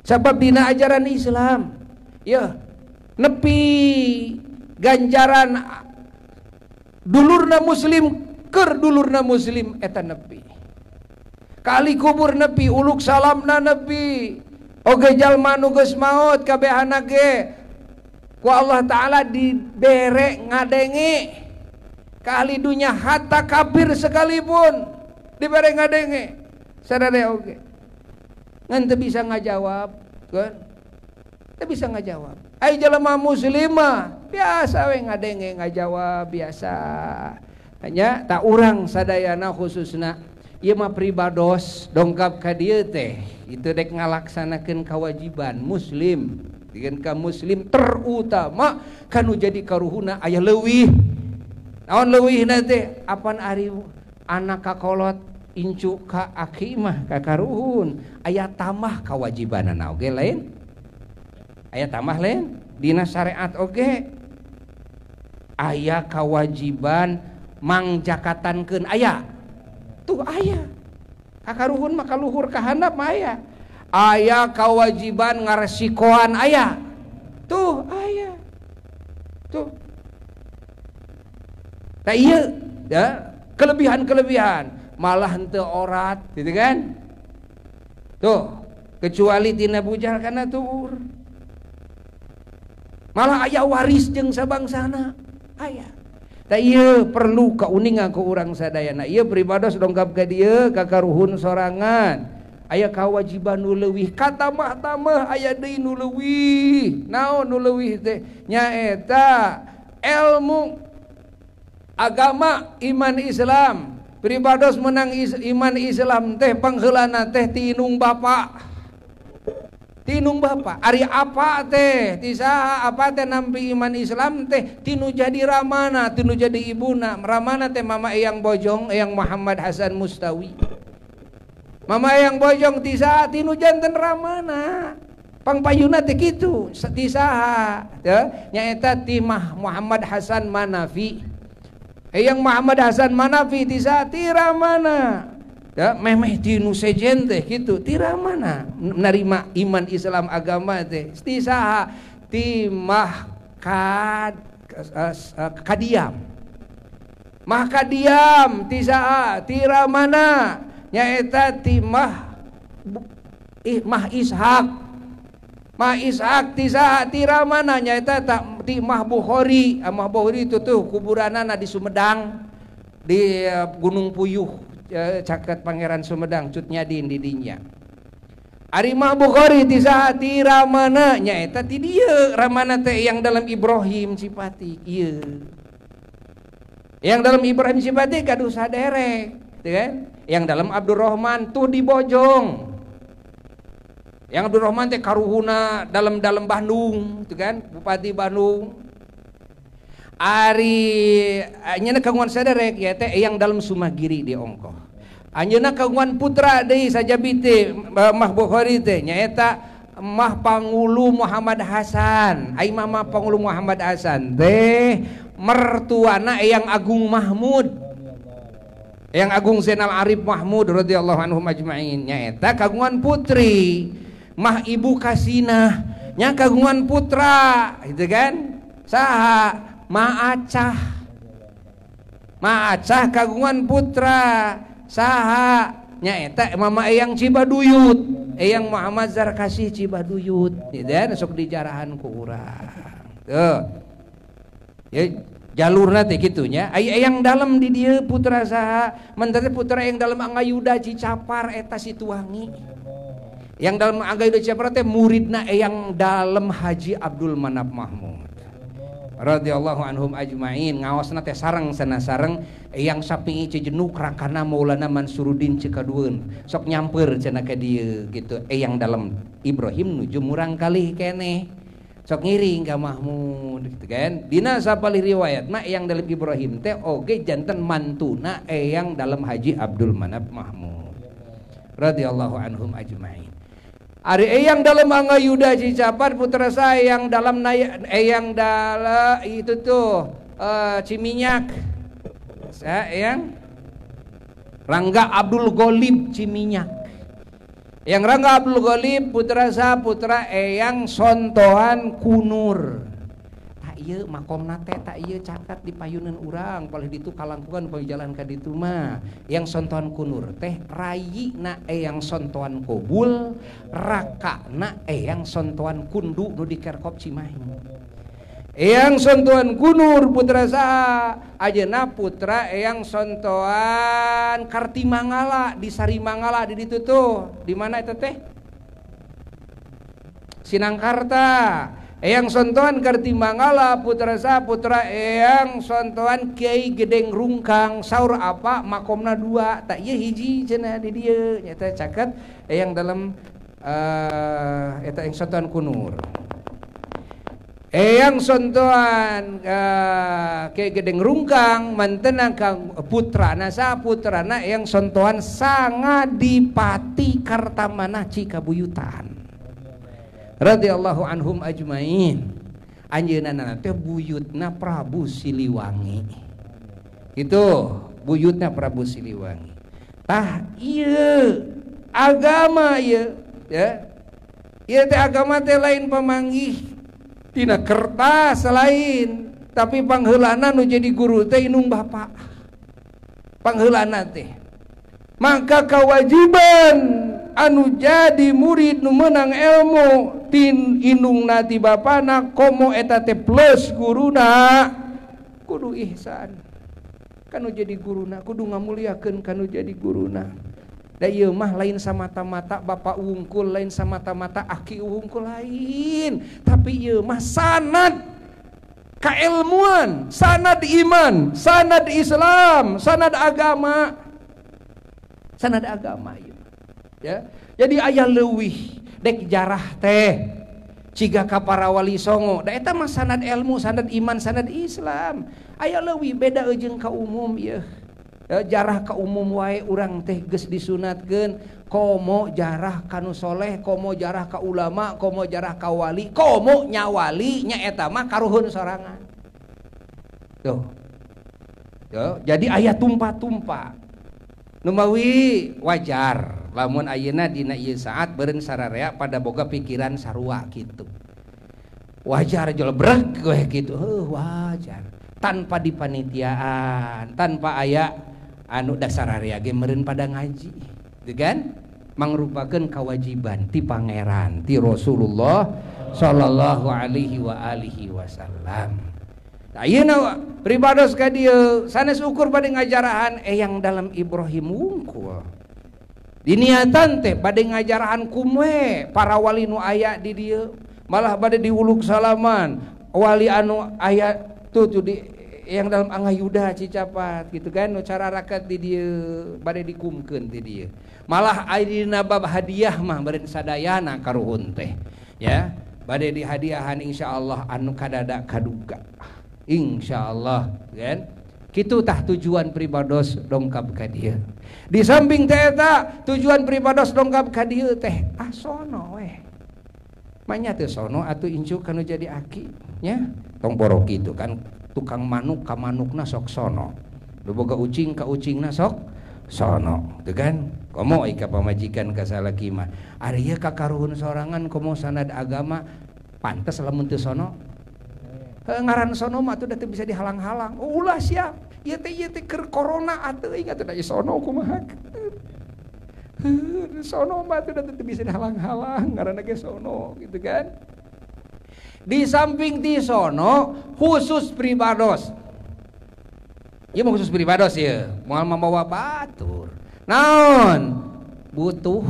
Sabab dina ajaran Islam ya nepi ganjaran dulurna muslim keur dulurna muslim eta nepi. Kali kubur nepi, uluk salamna nepi. Oge jalma nu geus maot kabehana ge ku Allah Ta'ala dibere ngadenge. Ka ahli dunya hatta kafir sekalipun dibere ngadenge. Sadaya oge. Ngan teu bisa ngajawab, kan? Teu bisa ngajawab. Ai jelema muslimah biasa we ngadenge ngajawab biasa. Hanya tak urang sadayana khususna ieu mah pribados dongkap ka dieu teh itu dek ngalaksanakeun kewajiban muslim dengan ka muslim terutama kanu jadi karuhuna aya leuwih naon leuwihna teh apan ari anak kakolot incu ka aki mah ka karuhun aya tambah kewajibanana oge lain aya tambah lain dina syariat oge aya kewajiban mangjakatankeun aya tuh aya kakaruhun mah kaluhur kahandap mah aya aya kewajiban ngaresikoan aya tuh aya tuh tah ieu ya kelebihan-kelebihan malah henteu orat gitu kan tuh kecuali tina bujal kana tuur malah aya waris jeung sabangsana aya. Ta ieu perlu kauninga ku urang sadayana. Ieu pribados dongkap ka dieu ka karuhun sorangan. Aya kawajiban nu leuwih katamah-tamah aya deui nu leuwih. Naon nu leuwih teh? Nyaeta ilmu agama iman Islam. Pribados menang iman Islam teh pangheulana teh ti indung bapa. Tinung bapa ari apa teh ti saha apa teh nampi iman Islam teh tinu jadi ramana tinu jadi ibuna ramana teh mama eyang bojong eyang Muhammad Hasan Mustawi mama eyang bojong ti saha tinu janten ramana pangpayuna teh kitu ti saha teh nyaeta ti Muhammad Hasan Manafi eyang Muhammad Hasan Manafi ti saha ti ramana ya memeh ti nu sejen teh kitu ti ramana narima iman Islam agama teh ti saha ti mah kadiam mah kadiam ti saha ti ramana nyaeta ti mah Ishak mah Ishak ti saha ti ramana nyaeta ti mah Bukhari mah Bukhari itu tuh kuburanana di Sumedang di Gunung Puyuh caket Pangeran Sumedang Cut Nyadin di dinya. Ari Mah Bukhari ti saha ti ramana nyaeta ti dieu ramana teh yang dalam Ibrahim Cipatik ieu. Yang dalam Ibrahim Cipatik gaduh saderek, gitu kan? Yang dalam Abdurrahman tuh di Bojong. Yang Abdurrahman teh karuhuna dalam-dalam Bandung, gitu kan? Bupati Bandung. Ari anjeunna kagungan saderek ya teh yang dalam Sumagiri di ongkoh. Anjeunna kagungan putra deui sajabi teh Mah Bukhari teh nyaeta Mah Pangulu Muhammad Hasan. Ai Mah Pangulu Muhammad Hasan teh mertuana Eyang Agung Mahmud. Eyang Agung Zainal Arif Mahmud radhiyallahu anhum ajmain nyaeta kagungan putri Mah Ibu Kasinah nya kagungan putra gitu kan? Saha? Ma'acah. Ma'acah kagungan putra saha nyaeta Mama Eyang Cibaduyut, Eyang Muhammad Zarkasih Cibaduyut gitu kan sok dijarahan ku urang. Tuh. Ya jalurna teh kitu nya. Ai Eyang dalem di dieu putra saha? Menteri putra Eyang dalem Angayuda Cicapar eta Situwangi. Yang dalem Angayuda Cicapar teh muridna Eyang dalem Haji Abdul Manap Mahmud radhiyallahu anhum ajmain. Ngaosna teh sareng sana sareng Eyang Sapi'i Cijenuk rakana Maulana Mansuruddin Cikadueun sok nyamper cenah ka dieu gitu. Eyang dalem Ibrahim nuju murang kalih keneh sok ngiring ka Mahmud gitu kan. Dina sapalih riwayat mah Eyang dalem Ibrahim teh oge janten mantuna Eyang dalem Haji Abdul Manap Mahmud radhiyallahu anhum ajmain. Ari Eyang dalem Angayuda Cicapar putra saya yang dalam Eyang dalem itu tuh Ciminyak. Saya Eyang Rangga Abdul Gholib Ciminyak. Yang Rangga Abdul Gholib putra saya putra Eyang Sontohan Kunur. Tak ieu makomna teh tak ieu cakat di payunan urang palih ditu kalangkungan poe jalan ka ditu mah. Yang Sontohan Kunur teh rayina Eyang Sontohan Kobul, rakana Eyang Sontohan Kundu nu di Kerkop Cimahi. Eyang Sontohan Kunur putra saha? Ajeuna putra Eyang Sontohan Kartimangala di Sarimangala di ditu tuh. Di mana eta teh? Sinangkarta. Eyang Sontohan Kartimangala putra saha? Putra Eyang Sontohan Kiai Gedeng Rungkang. Saur apa makomna dua tak ieu hiji cenah di dieu nyata caket Eyang dalem eta Eyang Sontohan Kunur. Eyang Sontohan Kiai Gedeng Rungkang mantenang kang putrana saha? Putrana Eyang Sontohan Sangadipati Kartamanah Cikabuyutan radhiyallahu anhum ajmain. Anjeunna teh buyutna Prabu Siliwangi. Itu buyutna Prabu Siliwangi. Tah ieu agama ieu ya. Ieu teh agama teh lain pamanggih tina kertas lain, tapi pangheulana nu jadi guru teh indung bapa. Pangheulana teh. Maka kewajiban anu jadi murid nu meunang ilmu tin indungna ti bapana komo eta teh plus guruna kudu ihsan kanu jadi guruna, kudu ngamuliakeun kanu jadi guruna. Da ieu mah lain samata-mata bapak wungkul, lain samata-mata aki wungkul lain, tapi ieu mah sanad kailmuan, sanad iman, sanad Islam, sanad agama, sanad agama ieu. Ya, jadi aya leuwih dek jarah teh ciga ka para wali songo da eta mah sanad ilmu, sanad iman, sanad Islam. Aya leuwih beda jeung ka umum ieu. Ya, jarah ka umum wae urang teh geus disunatkeun komo jarah ka nu soleh, komo jarah ka ulama, komo jarah ka wali, komo nya wali nya eta mah karuhun sorangan. Tuh. Tuh, jadi aya tumpah-tumpah. Numawi wajar lamun ayeuna dina ieu saat beureun sararea pada boga pikiran sarua kitu. Wajar jolbrek we kitu, heuh wajar. Tanpa dipanitiaan, tanpa aya anu dasar area ge meureun pada ngaji, gitu kan? Mangrupakeun kewajiban ti pangeran, ti Rasulullah sallallahu alaihi wa alihi wasallam. Ayeuna pribados ka dieu sanes ukur bade ngajarahan Eyang Dalem Ibrahim wungkul. Diniatan teh bade ngajarahan kumwe para wali nu aya di dieu, malah bade diuluk salaman wali anu aya tuh di Eyang Dalem Angayuda Cicapat gitu kan, nu cara raket di dieu bade dikumkeun di dieu. Malah ayeuna bab hadiah mah bade sadayana karuhun teh ya, bade dihadiahan insyaallah anu kadada kaduga. Insyaallah kan. Kitu tah tujuan pribados dongkap ka dieu. Di samping teh eta tujuan pribados dongkap ka dieu teh ah sono weh. Manya teh sono atuh incu kanu jadi aki nya. Tong poro kitu kan tukang manuk ka manukna sok sono. Nu boga ucing ka ucingna sok sono, teu kan? Komo ika pamajikan ka salaki mah. Ari ieu ka karuhun sorangan komo sanad agama pantes lamun teu sono. Ngaran sono mah atuh da teu bisa dihalang-halang. Oh, ulah sia. Ieu teh keur corona atuh ingat da sono kumaha. Sono mah atuh da teu bisa dihalang-halang ngaranna ge sono gitu kan. Di samping ti sono khusus pribados. Ieu mah khusus pribados ieu, moal mambawa batur. Naon? Butuh.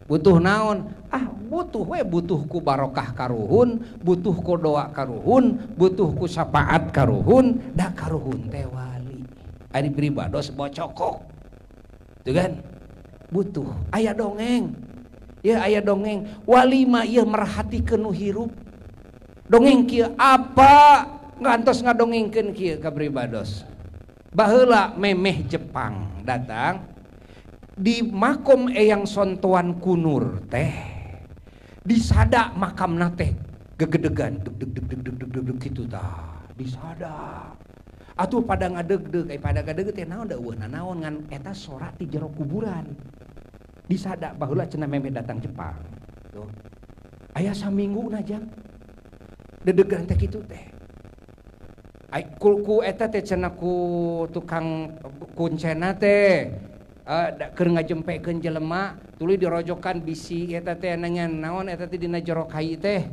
Butuh naon? Ah butuh we, butuh ku barokah karuhun, butuh ku doa karuhun, butuh ku syafaat karuhun, da karuhun teh wali. Ari pribados bocokok. Tuh kan? Butuh. Aya dongeng. Ya aya dongeng. Wali mah ieu merhatikeun nu hirup. Dongeng kieu apa ngantos ngadongengkeun kieu ka pribados. Baheula memeh Jepang datang di makom Eyang Sontoan Kunur teh disada makamna teh gegedegan deg deg deg deg deg deg deg kitu tah disada atuh pada ngadeg-deg pada ngadeg teh naon da eueuh nanaon ngan eta sora ti jero kuburan disada baheula cenah memeh datang Jepang tuh aya samingguna jang dedegan teh kitu teh ai ku eta teh cenah ku tukang kuncena teh keur ngajempekeun jelema tuluy dirojokan bisi eta teh nengan naon eta teh dina jero kai teh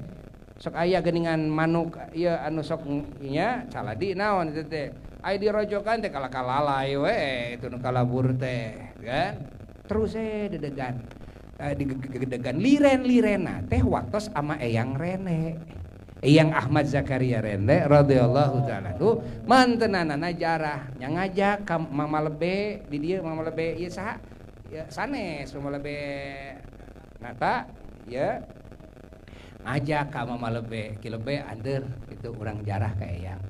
sok aya geuningan manuk ieu anu sok nya caladi naon eta teh aya dirojokan teh kalakalalai we itu nu kalabur teh kan terus dedegan digedegan liren-lirena teh waktos ama Eyang Rene Eyang Ahmad Zakaria Rende radhiyallahu taala nu mantenanana jarah nya ngajak ka Mama Lebe di dieu Mama Lebe ieu saha ya sanes Mama Lebe nata ya ngajak ka Mama Lebe ki Lebe anteur kitu urang jarah ka Eyang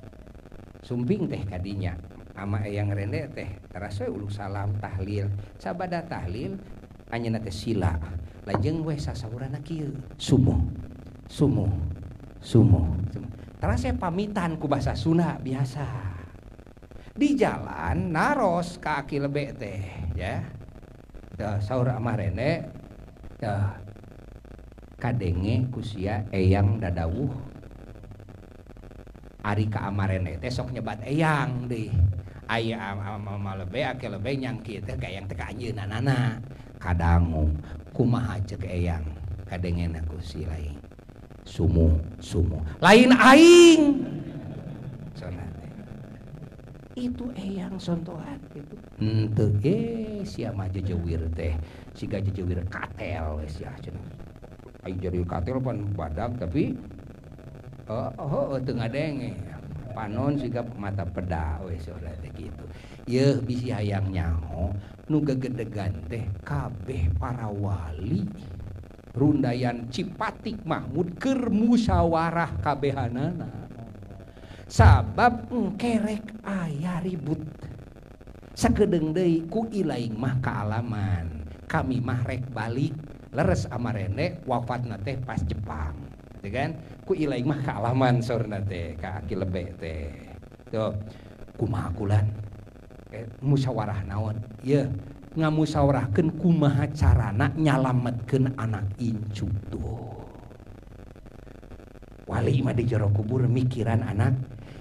sumping teh kadinya ama Eyang Rende teh teras we uluk salam tahlil sabada tahlil anjeunna teh sila lajeng we sasaurana kieu subuh subuh sumo. Terus saya pamitan ku bahasa Sunda biasa. Di jalan naros ka aki lebe teh ya. Tah saur amah rene tah kadenge ku sia Eyang dadawuh. Ari ka amarene teh sok nyebat Eyang deui. Aya amah lebe aki lebe nyangki teh ka Eyang teh ka anjeunna kadangu kumaha ceuk Eyang kadengena ku si lain. Sumu sumu lain aing itu Eyang sontohan gitu henteu ge sia mah jejewir teh siga jejewir katel we sia cenah aing jadi katel pan badak tapi oh teu ngadenge panon siga mata peda we sia teh kitu yeuh bisi hayang nyaho nu gegedegan teh kabeh para wali Rundayan Cipatik Mahmud keur musyawarah kabehanana sabab engkerek aya ribut sakedeung deui ku ilaing mah kaalaman kami mah rek balik leres amarene wafatna teh pas Jepang gitu kan ku ilaing mah kaalaman saurna teh ka aki lebe teh tuh kumaha kulan musyawarah naon ieu ngamusyawarahkeun kumaha carana nyalametkeun anak incu tuh wali mah di jero kubur mikiran anak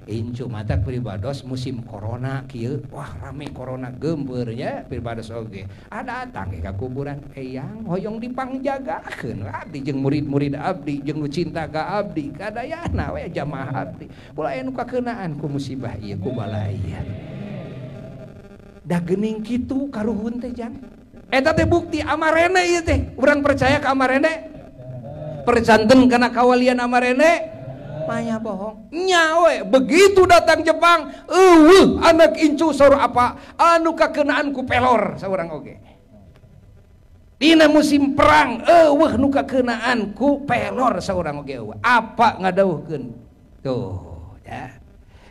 Incu mata pribados musim corona kieu, wah rame corona geumbeur nya pribados oge. Ah datang ka kuburan eyang hoyong dipangjagakeun abdi jeung murid-murid abdi jeung nu cinta ka abdi kadayana we jamaah abdi. Ulah aya nu kakeunaan ku musibah ieu ku balaya. Da geuning kitu karuhun teh jang. Eta teh bukti amarene ieu teh. Urang percaya ka amarene? Perjanten kana kawalian amarene? Maya bohong. Nya we, begitu datang Jepang, eueuh anak incu saur apa anu kakeunaan ku pelor saurang oge. Dina musim perang eueuh nu kakeunaan ku pelor saurang oge eueuh. Apa ngadawuhkeun? Tuh ya.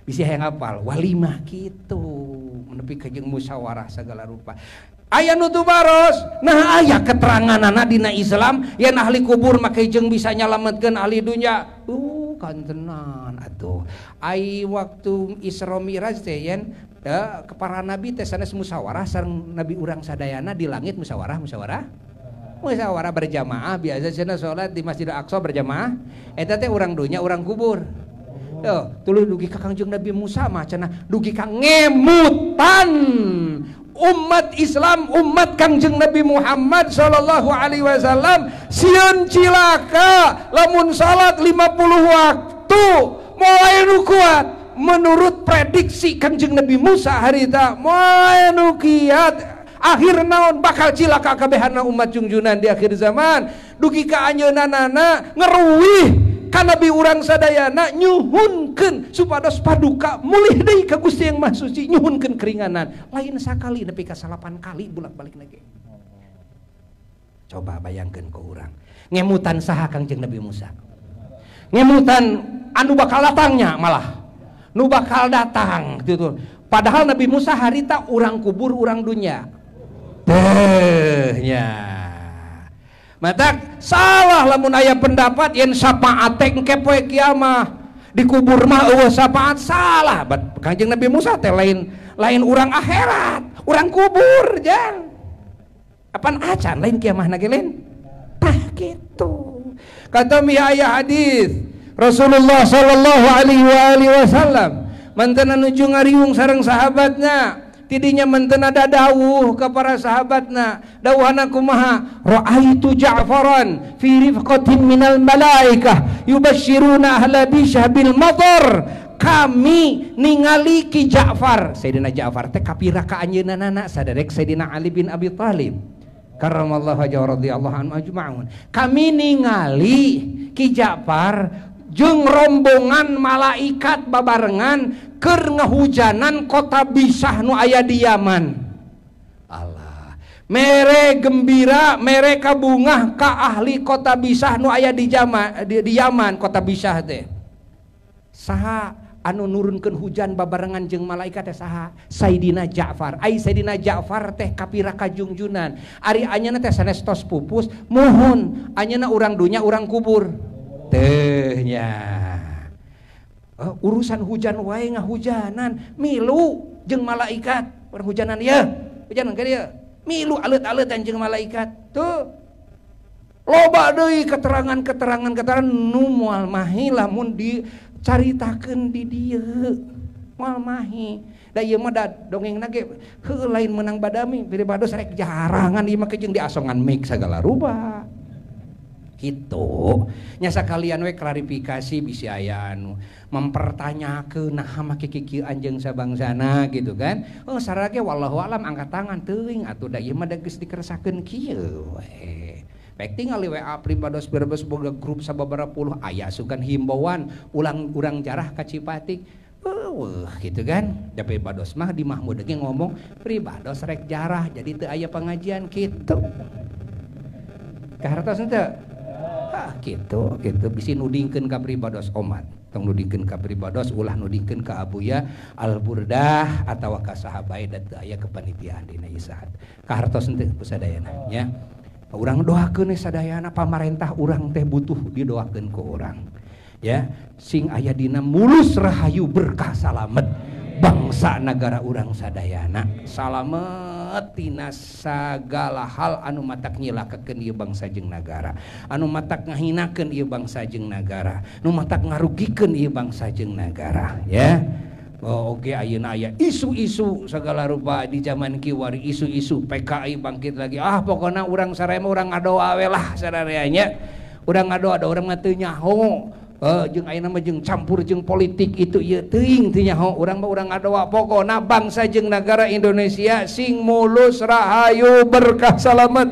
Bisi hayang hafal walimah kitu menepi ka jeung musyawarah segala rupa. Aya nu tubaros, nah aya keteranganana dina Islam yen ahli kubur make jeung bisa nyalametkeun ahli dunya. Kantenan atuh. Ai waktu Isra Mi'raj teh yen ke para nabi teh sanes musyawarah sareng nabi urang sadayana di langit musyawarah musyawarah. Musyawarah berjamaah biasa cenah salat di Masjidil Aqsa berjamaah. Eta teh urang dunya urang kubur. Tuh, tuluy dugi ka Kangjeng Nabi Musa mah cenah dugi ka ngemutan umat Islam, umat Kangjeng Nabi Muhammad sallallahu alaihi wasallam sieun cilaka lamun salat 50 waktu moal nu kuat menurut prediksi Kangjeng Nabi Musa harita moal nu kiat akhir naon bakal cilaka kabehana umat jungjunan di akhir zaman dugi ka anjeunna ngeruwih ka Nabi urang sadayana nyuhunkeun supados paduka mulih deui ka Gusti Yang Maha Suci nyuhunkeun keringanan lain sakali nepi ka 8 kali bolak-balik lagi. Coba bayangkeun ku urang ngemutan saha Kangjeng Nabi Musa, ngemutan anu bakal datangnya malah nu bakal datang gitu. Padahal Nabi Musa harita urang kubur urang dunya teh nya. Matak salah lamun aya pendapat yen syafaat teh engke poe kiamah dikubur mah eueuh syafaat salah. Kangjeng Nabi Musa teh lain lain urang akhirat, urang kubur jang. Apan acan lain kiamah na ge lain. Tah kitu. Kata mi aya hadis Rasulullah sallallahu alaihi wa alihi wasallam mantena nuju ngariung sareng sahabatna. Tidinya mentena dawuh ke para sahabatna dawuhana kumaha ra'aitu Ja'faran fi rifqatin minal malaikah yubashshiruna ahla bishah bil matar. Kami ningali Ki Ja'far, Sayyidina Ja'far teh kapira ka anjeunna saderek Sayyidina Ali bin Abi Thalib karramallahu wajhahu radhiyallahu anhu ajma'un. Kami ningali Ki Ja'far jeung rombongan malaikat babarengan keur ngehujanan kota Bisah nu aya di Yaman. Allah, mere gembira, mere kabungah ka ahli kota Bisah nu aya di Yaman, kota Bisah teh. Saha anu nurunkeun hujan babarengan jeung malaikat teh saha? Sayyidina Ja'far. Ai Sayyidina Ja'far teh kapira kajungjunan. Ari anjeunna teh sanes tos pupus, muhun anjeunna urang dunya urang kubur. Teh nya. Urusan hujan wae ngahujanan milu jeung malaikat perhujanan ya hujanan ka dieu milu aleut-aleutan jeung malaikat tuh loba deui keterangan-keterangan keterangan nu moal mahi lamun dicaritakeun di dieu moal mahi da ieu mah da dongengna ge heuh lain menang badami pribados rek jarangan ieu mah jeung diasongan mic sagala rupa gitu nya sakalian we klarifikasi bisi aya anu mempertanyakeun naha make kikieu anjeung sabangsana gitu kan. Oh sarage wallahu alam angkat tangan teuing atuh da ieu mah da geus dikeresakeun kieu we. Baik tingali WA pribados berbes boga grup sababaraha puluh aya sugan himbauan ulang urang jarah ka Cipatik. Eueuh gitu kan. Da pribados mah di Mahmud ge ngomong pribados rek jarah jadi teu aya pengajian kitu. Kahartos henteu? Ah gitu gitu bisi nudingkeun ka pribados omat tong nudingkeun ka pribados ulah nudingkeun ka Abuya Al Burdah atawa ka sahabat da teu aya kepanitiaan dina ieu saat kahartos henteu sadayana nya urang doakeun sadayana pamarentah urang teh butuh didoakeun ku urang ya sing aya dina mulus rahayu berkah salamet Bangsa nagara urang sadayana salamet tina sagala hal anu matak nyilakakeun ieu bangsa jeung nagara, anu matak ngahinakeun ieu bangsa jeung nagara, nu matak ngarugikeun ieu bangsa jeung nagara ya. Oh, oke ayeuna aya isu-isu segala rupa di zaman kiwari, isu-isu PKI bangkit lagi. Ah pokona urang saraya mah urang ngadoa we lah sararea nya. Urang ngadoa da urang mah teu nyaho. Jeung ayeuna mah jeung campur jeung politik itu ieu teuing teu nyaho. Urang mah urang ngadoa pokona bangsa jeung nagara Indonesia sing mulus rahayu berkah salamet.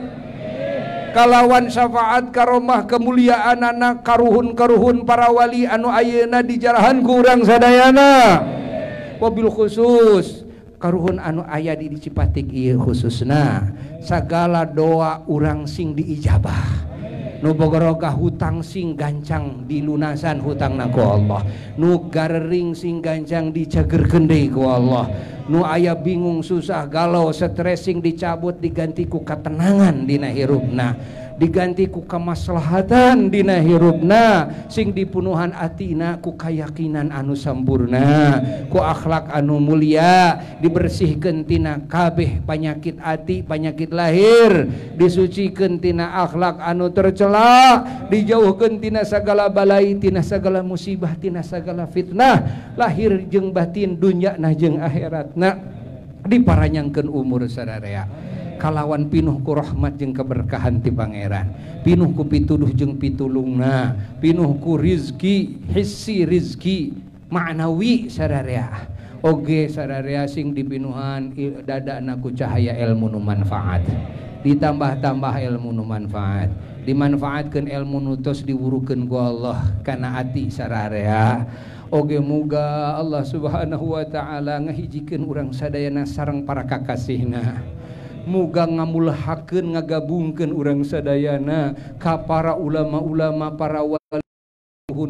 Kalawan syafaat karomah kemuliaan anak karuhun-karuhun para wali anu ayeuna dijarahan ku urang sadayana. Wabil khusus karuhun anu aya di Cipatik ieu khususna sagala doa urang sing diijabah. Nu bogoroga hutang sing gancang dilunasan hutangna ku Allah, nu garering sing gancang dicagerkeun deui ku Allah, nu aya bingung susah galau stres sing dicabut diganti ku katenangan dina hirupna, diganti ku kamaslahatan dina hirupna, sing dipunuhan atina ku kayakinan anu sampurna, ku akhlak anu mulia, dibersihkeun tina kabeh panyakit ati panyakit lahir, disucikeun tina akhlak anu tercela, dijauhkeun tina sagala balai, tina sagala musibah, tina sagala fitnah lahir jeung batin dunyana jeung akhiratna, diparanyangkeun umur sararea kalawan pinuh ku rahmat jeung keberkahan ti Pangeran, pinuh ku pituduh jeung pitulungna, pinuh ku rizki hissi rizki ma'nawi sararea. Oge sararea sing dipinuhan dadana ku cahaya ilmu nu manfaat, ditambah-tambah ilmu nu manfaat, dimanfaatkeun ilmu nu tos diwurukeun ku Allah kana ati sararea. Oge muga Allah Subhanahu wa taala ngahijikeun urang sadayana sareng para kakasihna, muga ngamulhakeun ngagabungkeun urang sadayana ka para ulama-ulama, para wali,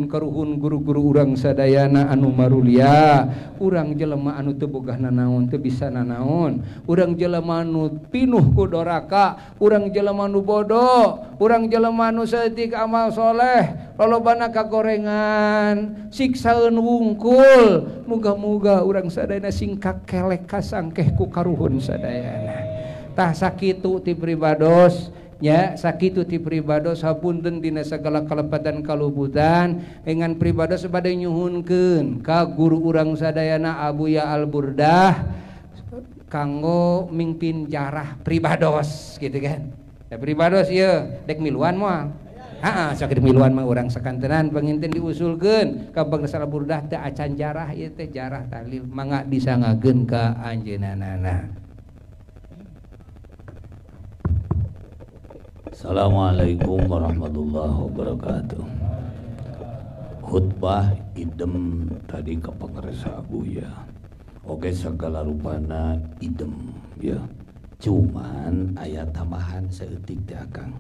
karuhun guru-guru urang sadayana anu marulia. Urang jelema anu teu bogah nanaon, teu bisa nanaon, urang jelema anu pinuh ku doraka, urang jelema anu bodoh, urang jelema anu saeutik amal soleh, lolobana kagorengan, siksaeun wungkul. Muga-muga urang sadayana sing kakelek kasangkeh ku karuhun sadayana. Tah sakitu ti pribados nya, sakitu ti pribados hapunten dina sagala kalepatan kaluputan. Dengan pribados bade nyuhunkeun ka guru urang sadayana Abuya Al-Burdah kanggo mingpin jarah pribados gitu kan. Ya pribados ieu dek miluan moal. Heeh, sok miluan mah urang sakantenan panginten diusulkeun ka bangsa Al-Burdah teu acan jarah ieu teh jarah tahlil mangga disangakeun ka anjeunna.
Assalamualaikum warahmatullahi wabarakatuh. Khutbah idem tadi ke pangersa Abuya. Oke segala rupana idem ya. Cuman aya tambahan saeutik teh Akang.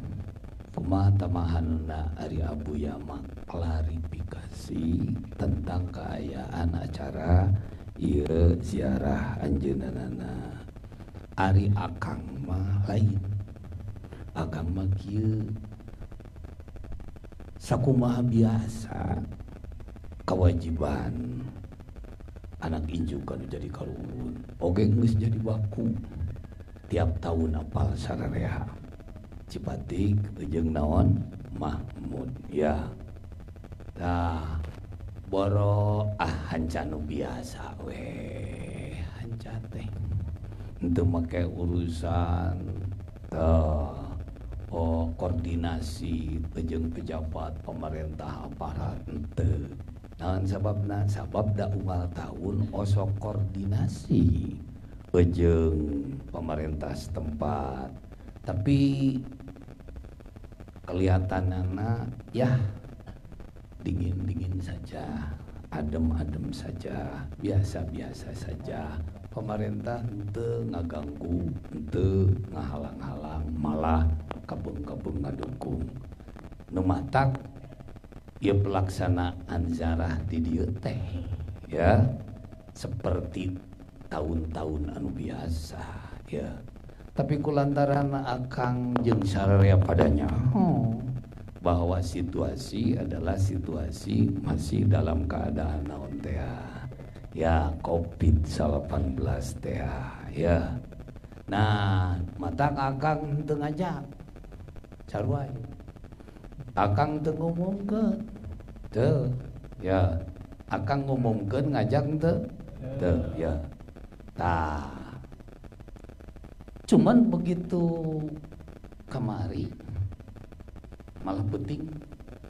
Kumaha tambahanna ari Abuya mah klarifikasi tentang keayaan acara ieu ziarah anjeunna. Ari Akang mah lain. Akang mah kieu sakumaha biasa kewajiban anak injuk kan jadi karuhun oge geus jadi baku tiap tahun apal sararea Cipatik jeung naon Mahmud ya. Tah boro ah hanca nu biasa we hanca teh henteu make urusan teh oh koordinasi jeung pejabat pemerintah aparat henteu. Naon sababna? Sabab da unggal tahun osok koordinasi jeung pemerintah setempat. Tapi kelihatanana ya dingin-dingin saja, adem-adem saja, biasa-biasa saja. Pemerintah henteu ngaganggu, henteu ngahalang-halang, malah kabeng-kabeng ngadukung. Nu matak ieu pelaksanaan ziarah di dieu teh ya seperti tahun-tahun anu biasa ya. Tapi kulantaran Akang jeung sararea padanya bahwa situasi adalah situasi masih dalam keadaan naon teh Ya COVID-19 teh ya. Nah, mata akang teu ngajak. Sarua. Akang teu ngumumkeun. Teu ya. Akang ngumumkeun ngajak teu? Teu ya. Tah. Cuman begitu kemari malah penting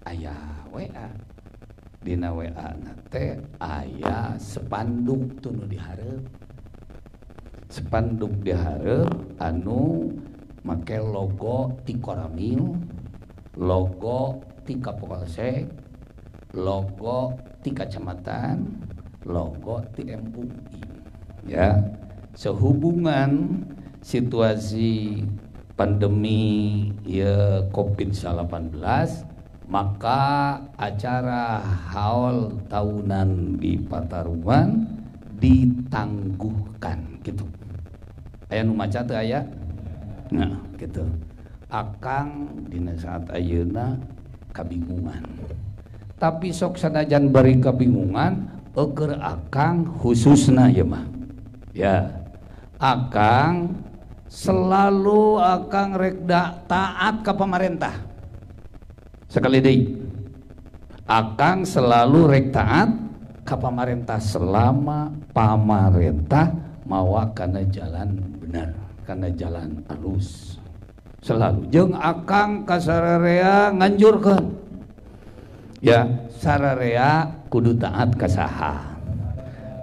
aya WA. Dina WA na teh aya spanduk tuh nu dihareup. Spanduk dihareup anu make logo ti Koramil, logo ti Kapolsek, logo ti kacamatan, logo ti MUI. Ya, sehubungan situasi pandemi ya COVID-19, maka acara haul tahunan di Pataruman ditangguhkan gitu. Aya nu maca teu aya? Nah, gitu. Akang dina saat ayeuna kabingungan. Tapi sok sanajan bari kabingungan, eueur akang khususna ieu mah. Ya. Akang selalu akang rek taat ka pemerintah. Sekali deui, akang selalu rek taat ka pamarentah selama pamarentah mawa kana jalan benar, kana jalan alus. Selalu jeung akang ka sararea nganjurkeun. Ya, sararea kudu taat ka saha?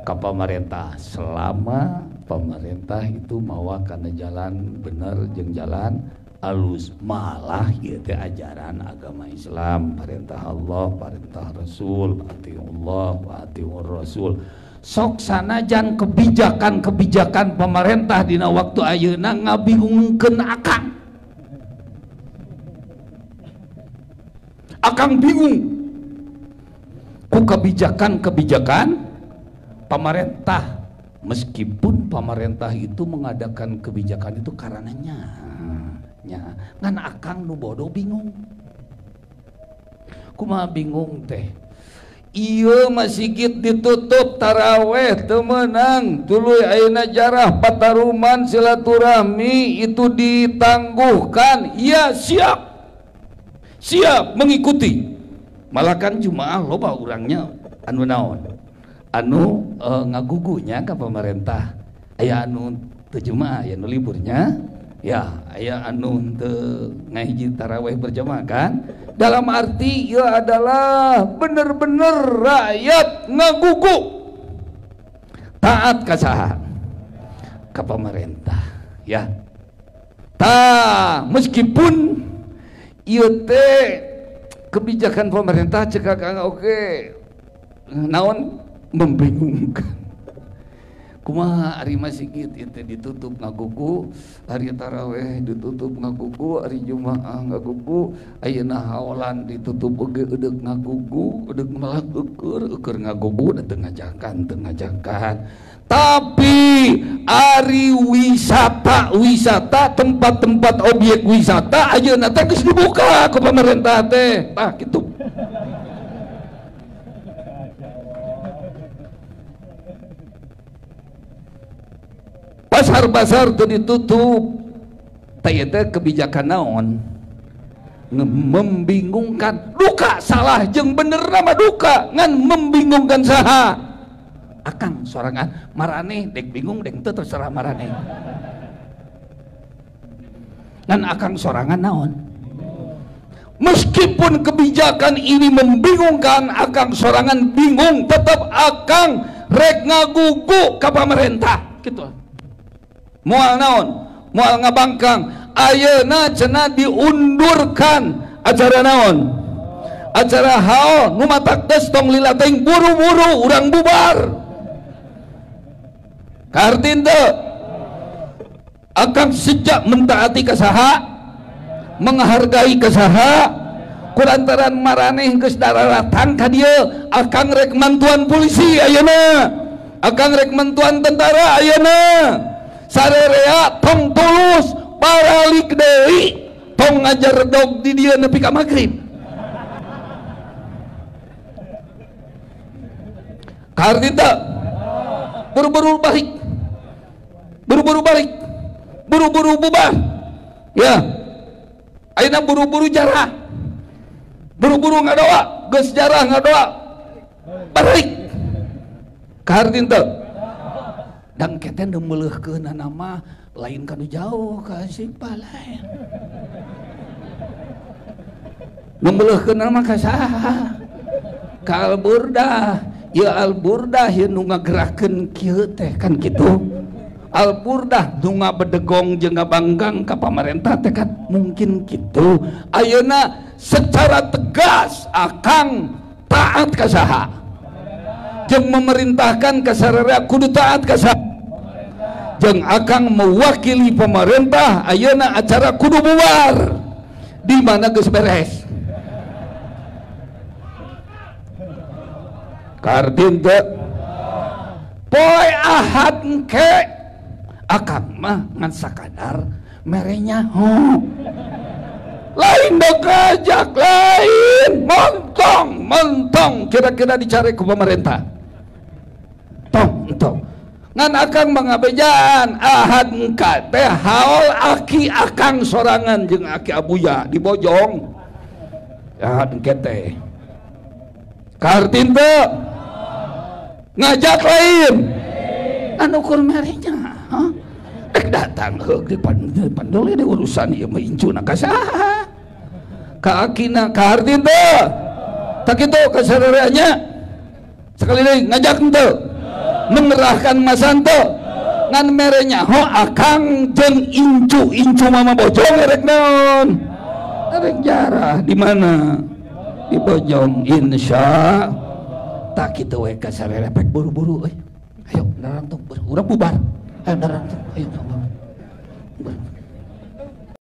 Ka pamarentah selama pemerintah itu mawa kana jalan benar jeung jalan alus. Malah ieu teh ajaran agama Islam, perintah Allah, perintah Rasul, atiullah wa atiur Rasul. Sok sanajan kebijakan-kebijakan pemerintah dina waktu ayeuna ngabingungkeun akang. Akang bingung ku kebijakan-kebijakan pemerintah, meskipun pemerintah itu mengadakan kebijakan itu karenanya nya ngan akang nu bodoh bingung. Kumaha bingung teh? Ieu masjid ditutup taraweh teu meunang, tuluy ayeuna jarah Pataruman silaturahmi itu ditangguhkan. Ya siap. Siap mengikuti. Malah kan jumaah loba urangnya anu naon? Anu ngagugunya ka pemerintah. Aya anu teu jumaah, aya anu liburnya. Ya, aya anu teu ngahiji taraweh berjamaah kan? Dalam arti ya adalah bener-bener rakyat ngagugu taat ka saha? Ka pemerintah, ya. Tah, meskipun ieu teh kebijakan pemerintah cek akang oge naon membingungkan. Kumaha ari masjid itu ditutup ngagugu, ari taraweh ditutup ngagugu, ari jumaah ngagugu, ayeuna haolan ditutup oge eudeuk ngagugu, eudeuk malah eueur ngagugu teu ngajakan, teu ngajakan. Tapi ari wisata tempat-tempat objek wisata ayeuna teh geus dibuka ku pemerintah teh. Tah kitu. Pasar-pasar teu ditutup. Tah ieu teh kebijakan naon? Membingungkan. Duka salah jeung bener mah duka, ngan membingungkan saha? Akang sorangan maraneh dek bingung dek teu terserah maraneh. Ngan akang sorangan naon? Meskipun kebijakan ini membingungkan, akang sorangan bingung, tetap akang rek ngagugu ka pamarentah kitu. Moal naon? Moal ngabangkang. Ayeuna cenah diundurkan acara naon? Acara haul nu matak geus tong lila teuing buru-buru urang bubar. Kaharti teu? Akang sejak mentaati ka saha? Menghargai ka saha? Kulantaran maraneh geus dararatang ka dieu, akang rek mantuan polisi ayeuna. Akang rek mantuan tentara ayeuna. Sarerea tong tulus paralik deui tong ngajar dog di dieu nepi ka magrib. Kaharti teu? Buru-buru balik. Buru-buru balik. Buru-buru bubar. Ya. Ayeuna buru-buru jarah. Buru-buru ngadoa, geus jarah ngadoa. Balik. Kaharti teu? Dang keten nu meuleuhkeunana mah lain kanu jauh ka Sipah lain. Nu meuleuhkeunana mah ka saha? Ka Al-Burdah. Ieu Al-Burdah ieu nu ngagerakeun kieu teh kan kitu. Al-Burdah nu ngabedegong jeung ngabanggang ka pamarentah teh kan mungkin kitu. Ayeuna secara tegas akang taat ka saha? Jeung memerintahkan ka sararea kudu taat ka saha? Jeung akang mewakili pemerintah ayeuna acara kudu bubar. Di mana geus beres? Kardin teu? Poe Ahad engke akang mah ngan sakadar merenya ho. Lain dong ngajak lain, montong montong kira-kira dicari ku pemerintah. Tong tong. Ngan akang mangabejaan Ahad engka teh haol aki akang sorangan jeung aki abuya di Bojong. Ahad engke teh. Kartin teu? Ngajak lain. Anu ukur merenya, ha? Ek datang heug di pandole di urusan ieu mah incuna ka saha? Ka akina ka harti teu? Tak kitu ka sarereanya. Sekali deui ngajak teu? Mengerahkan masa teu? Ngan merenya ho akang jeung incu-incu mama Bojong erek naon? Erek jarah di mana? Di Bojong insya. Tak kitu we ka sarere pek buru-buru euy. Ayo narangtung urang bubar. Ayo narangtung, ayo bubar.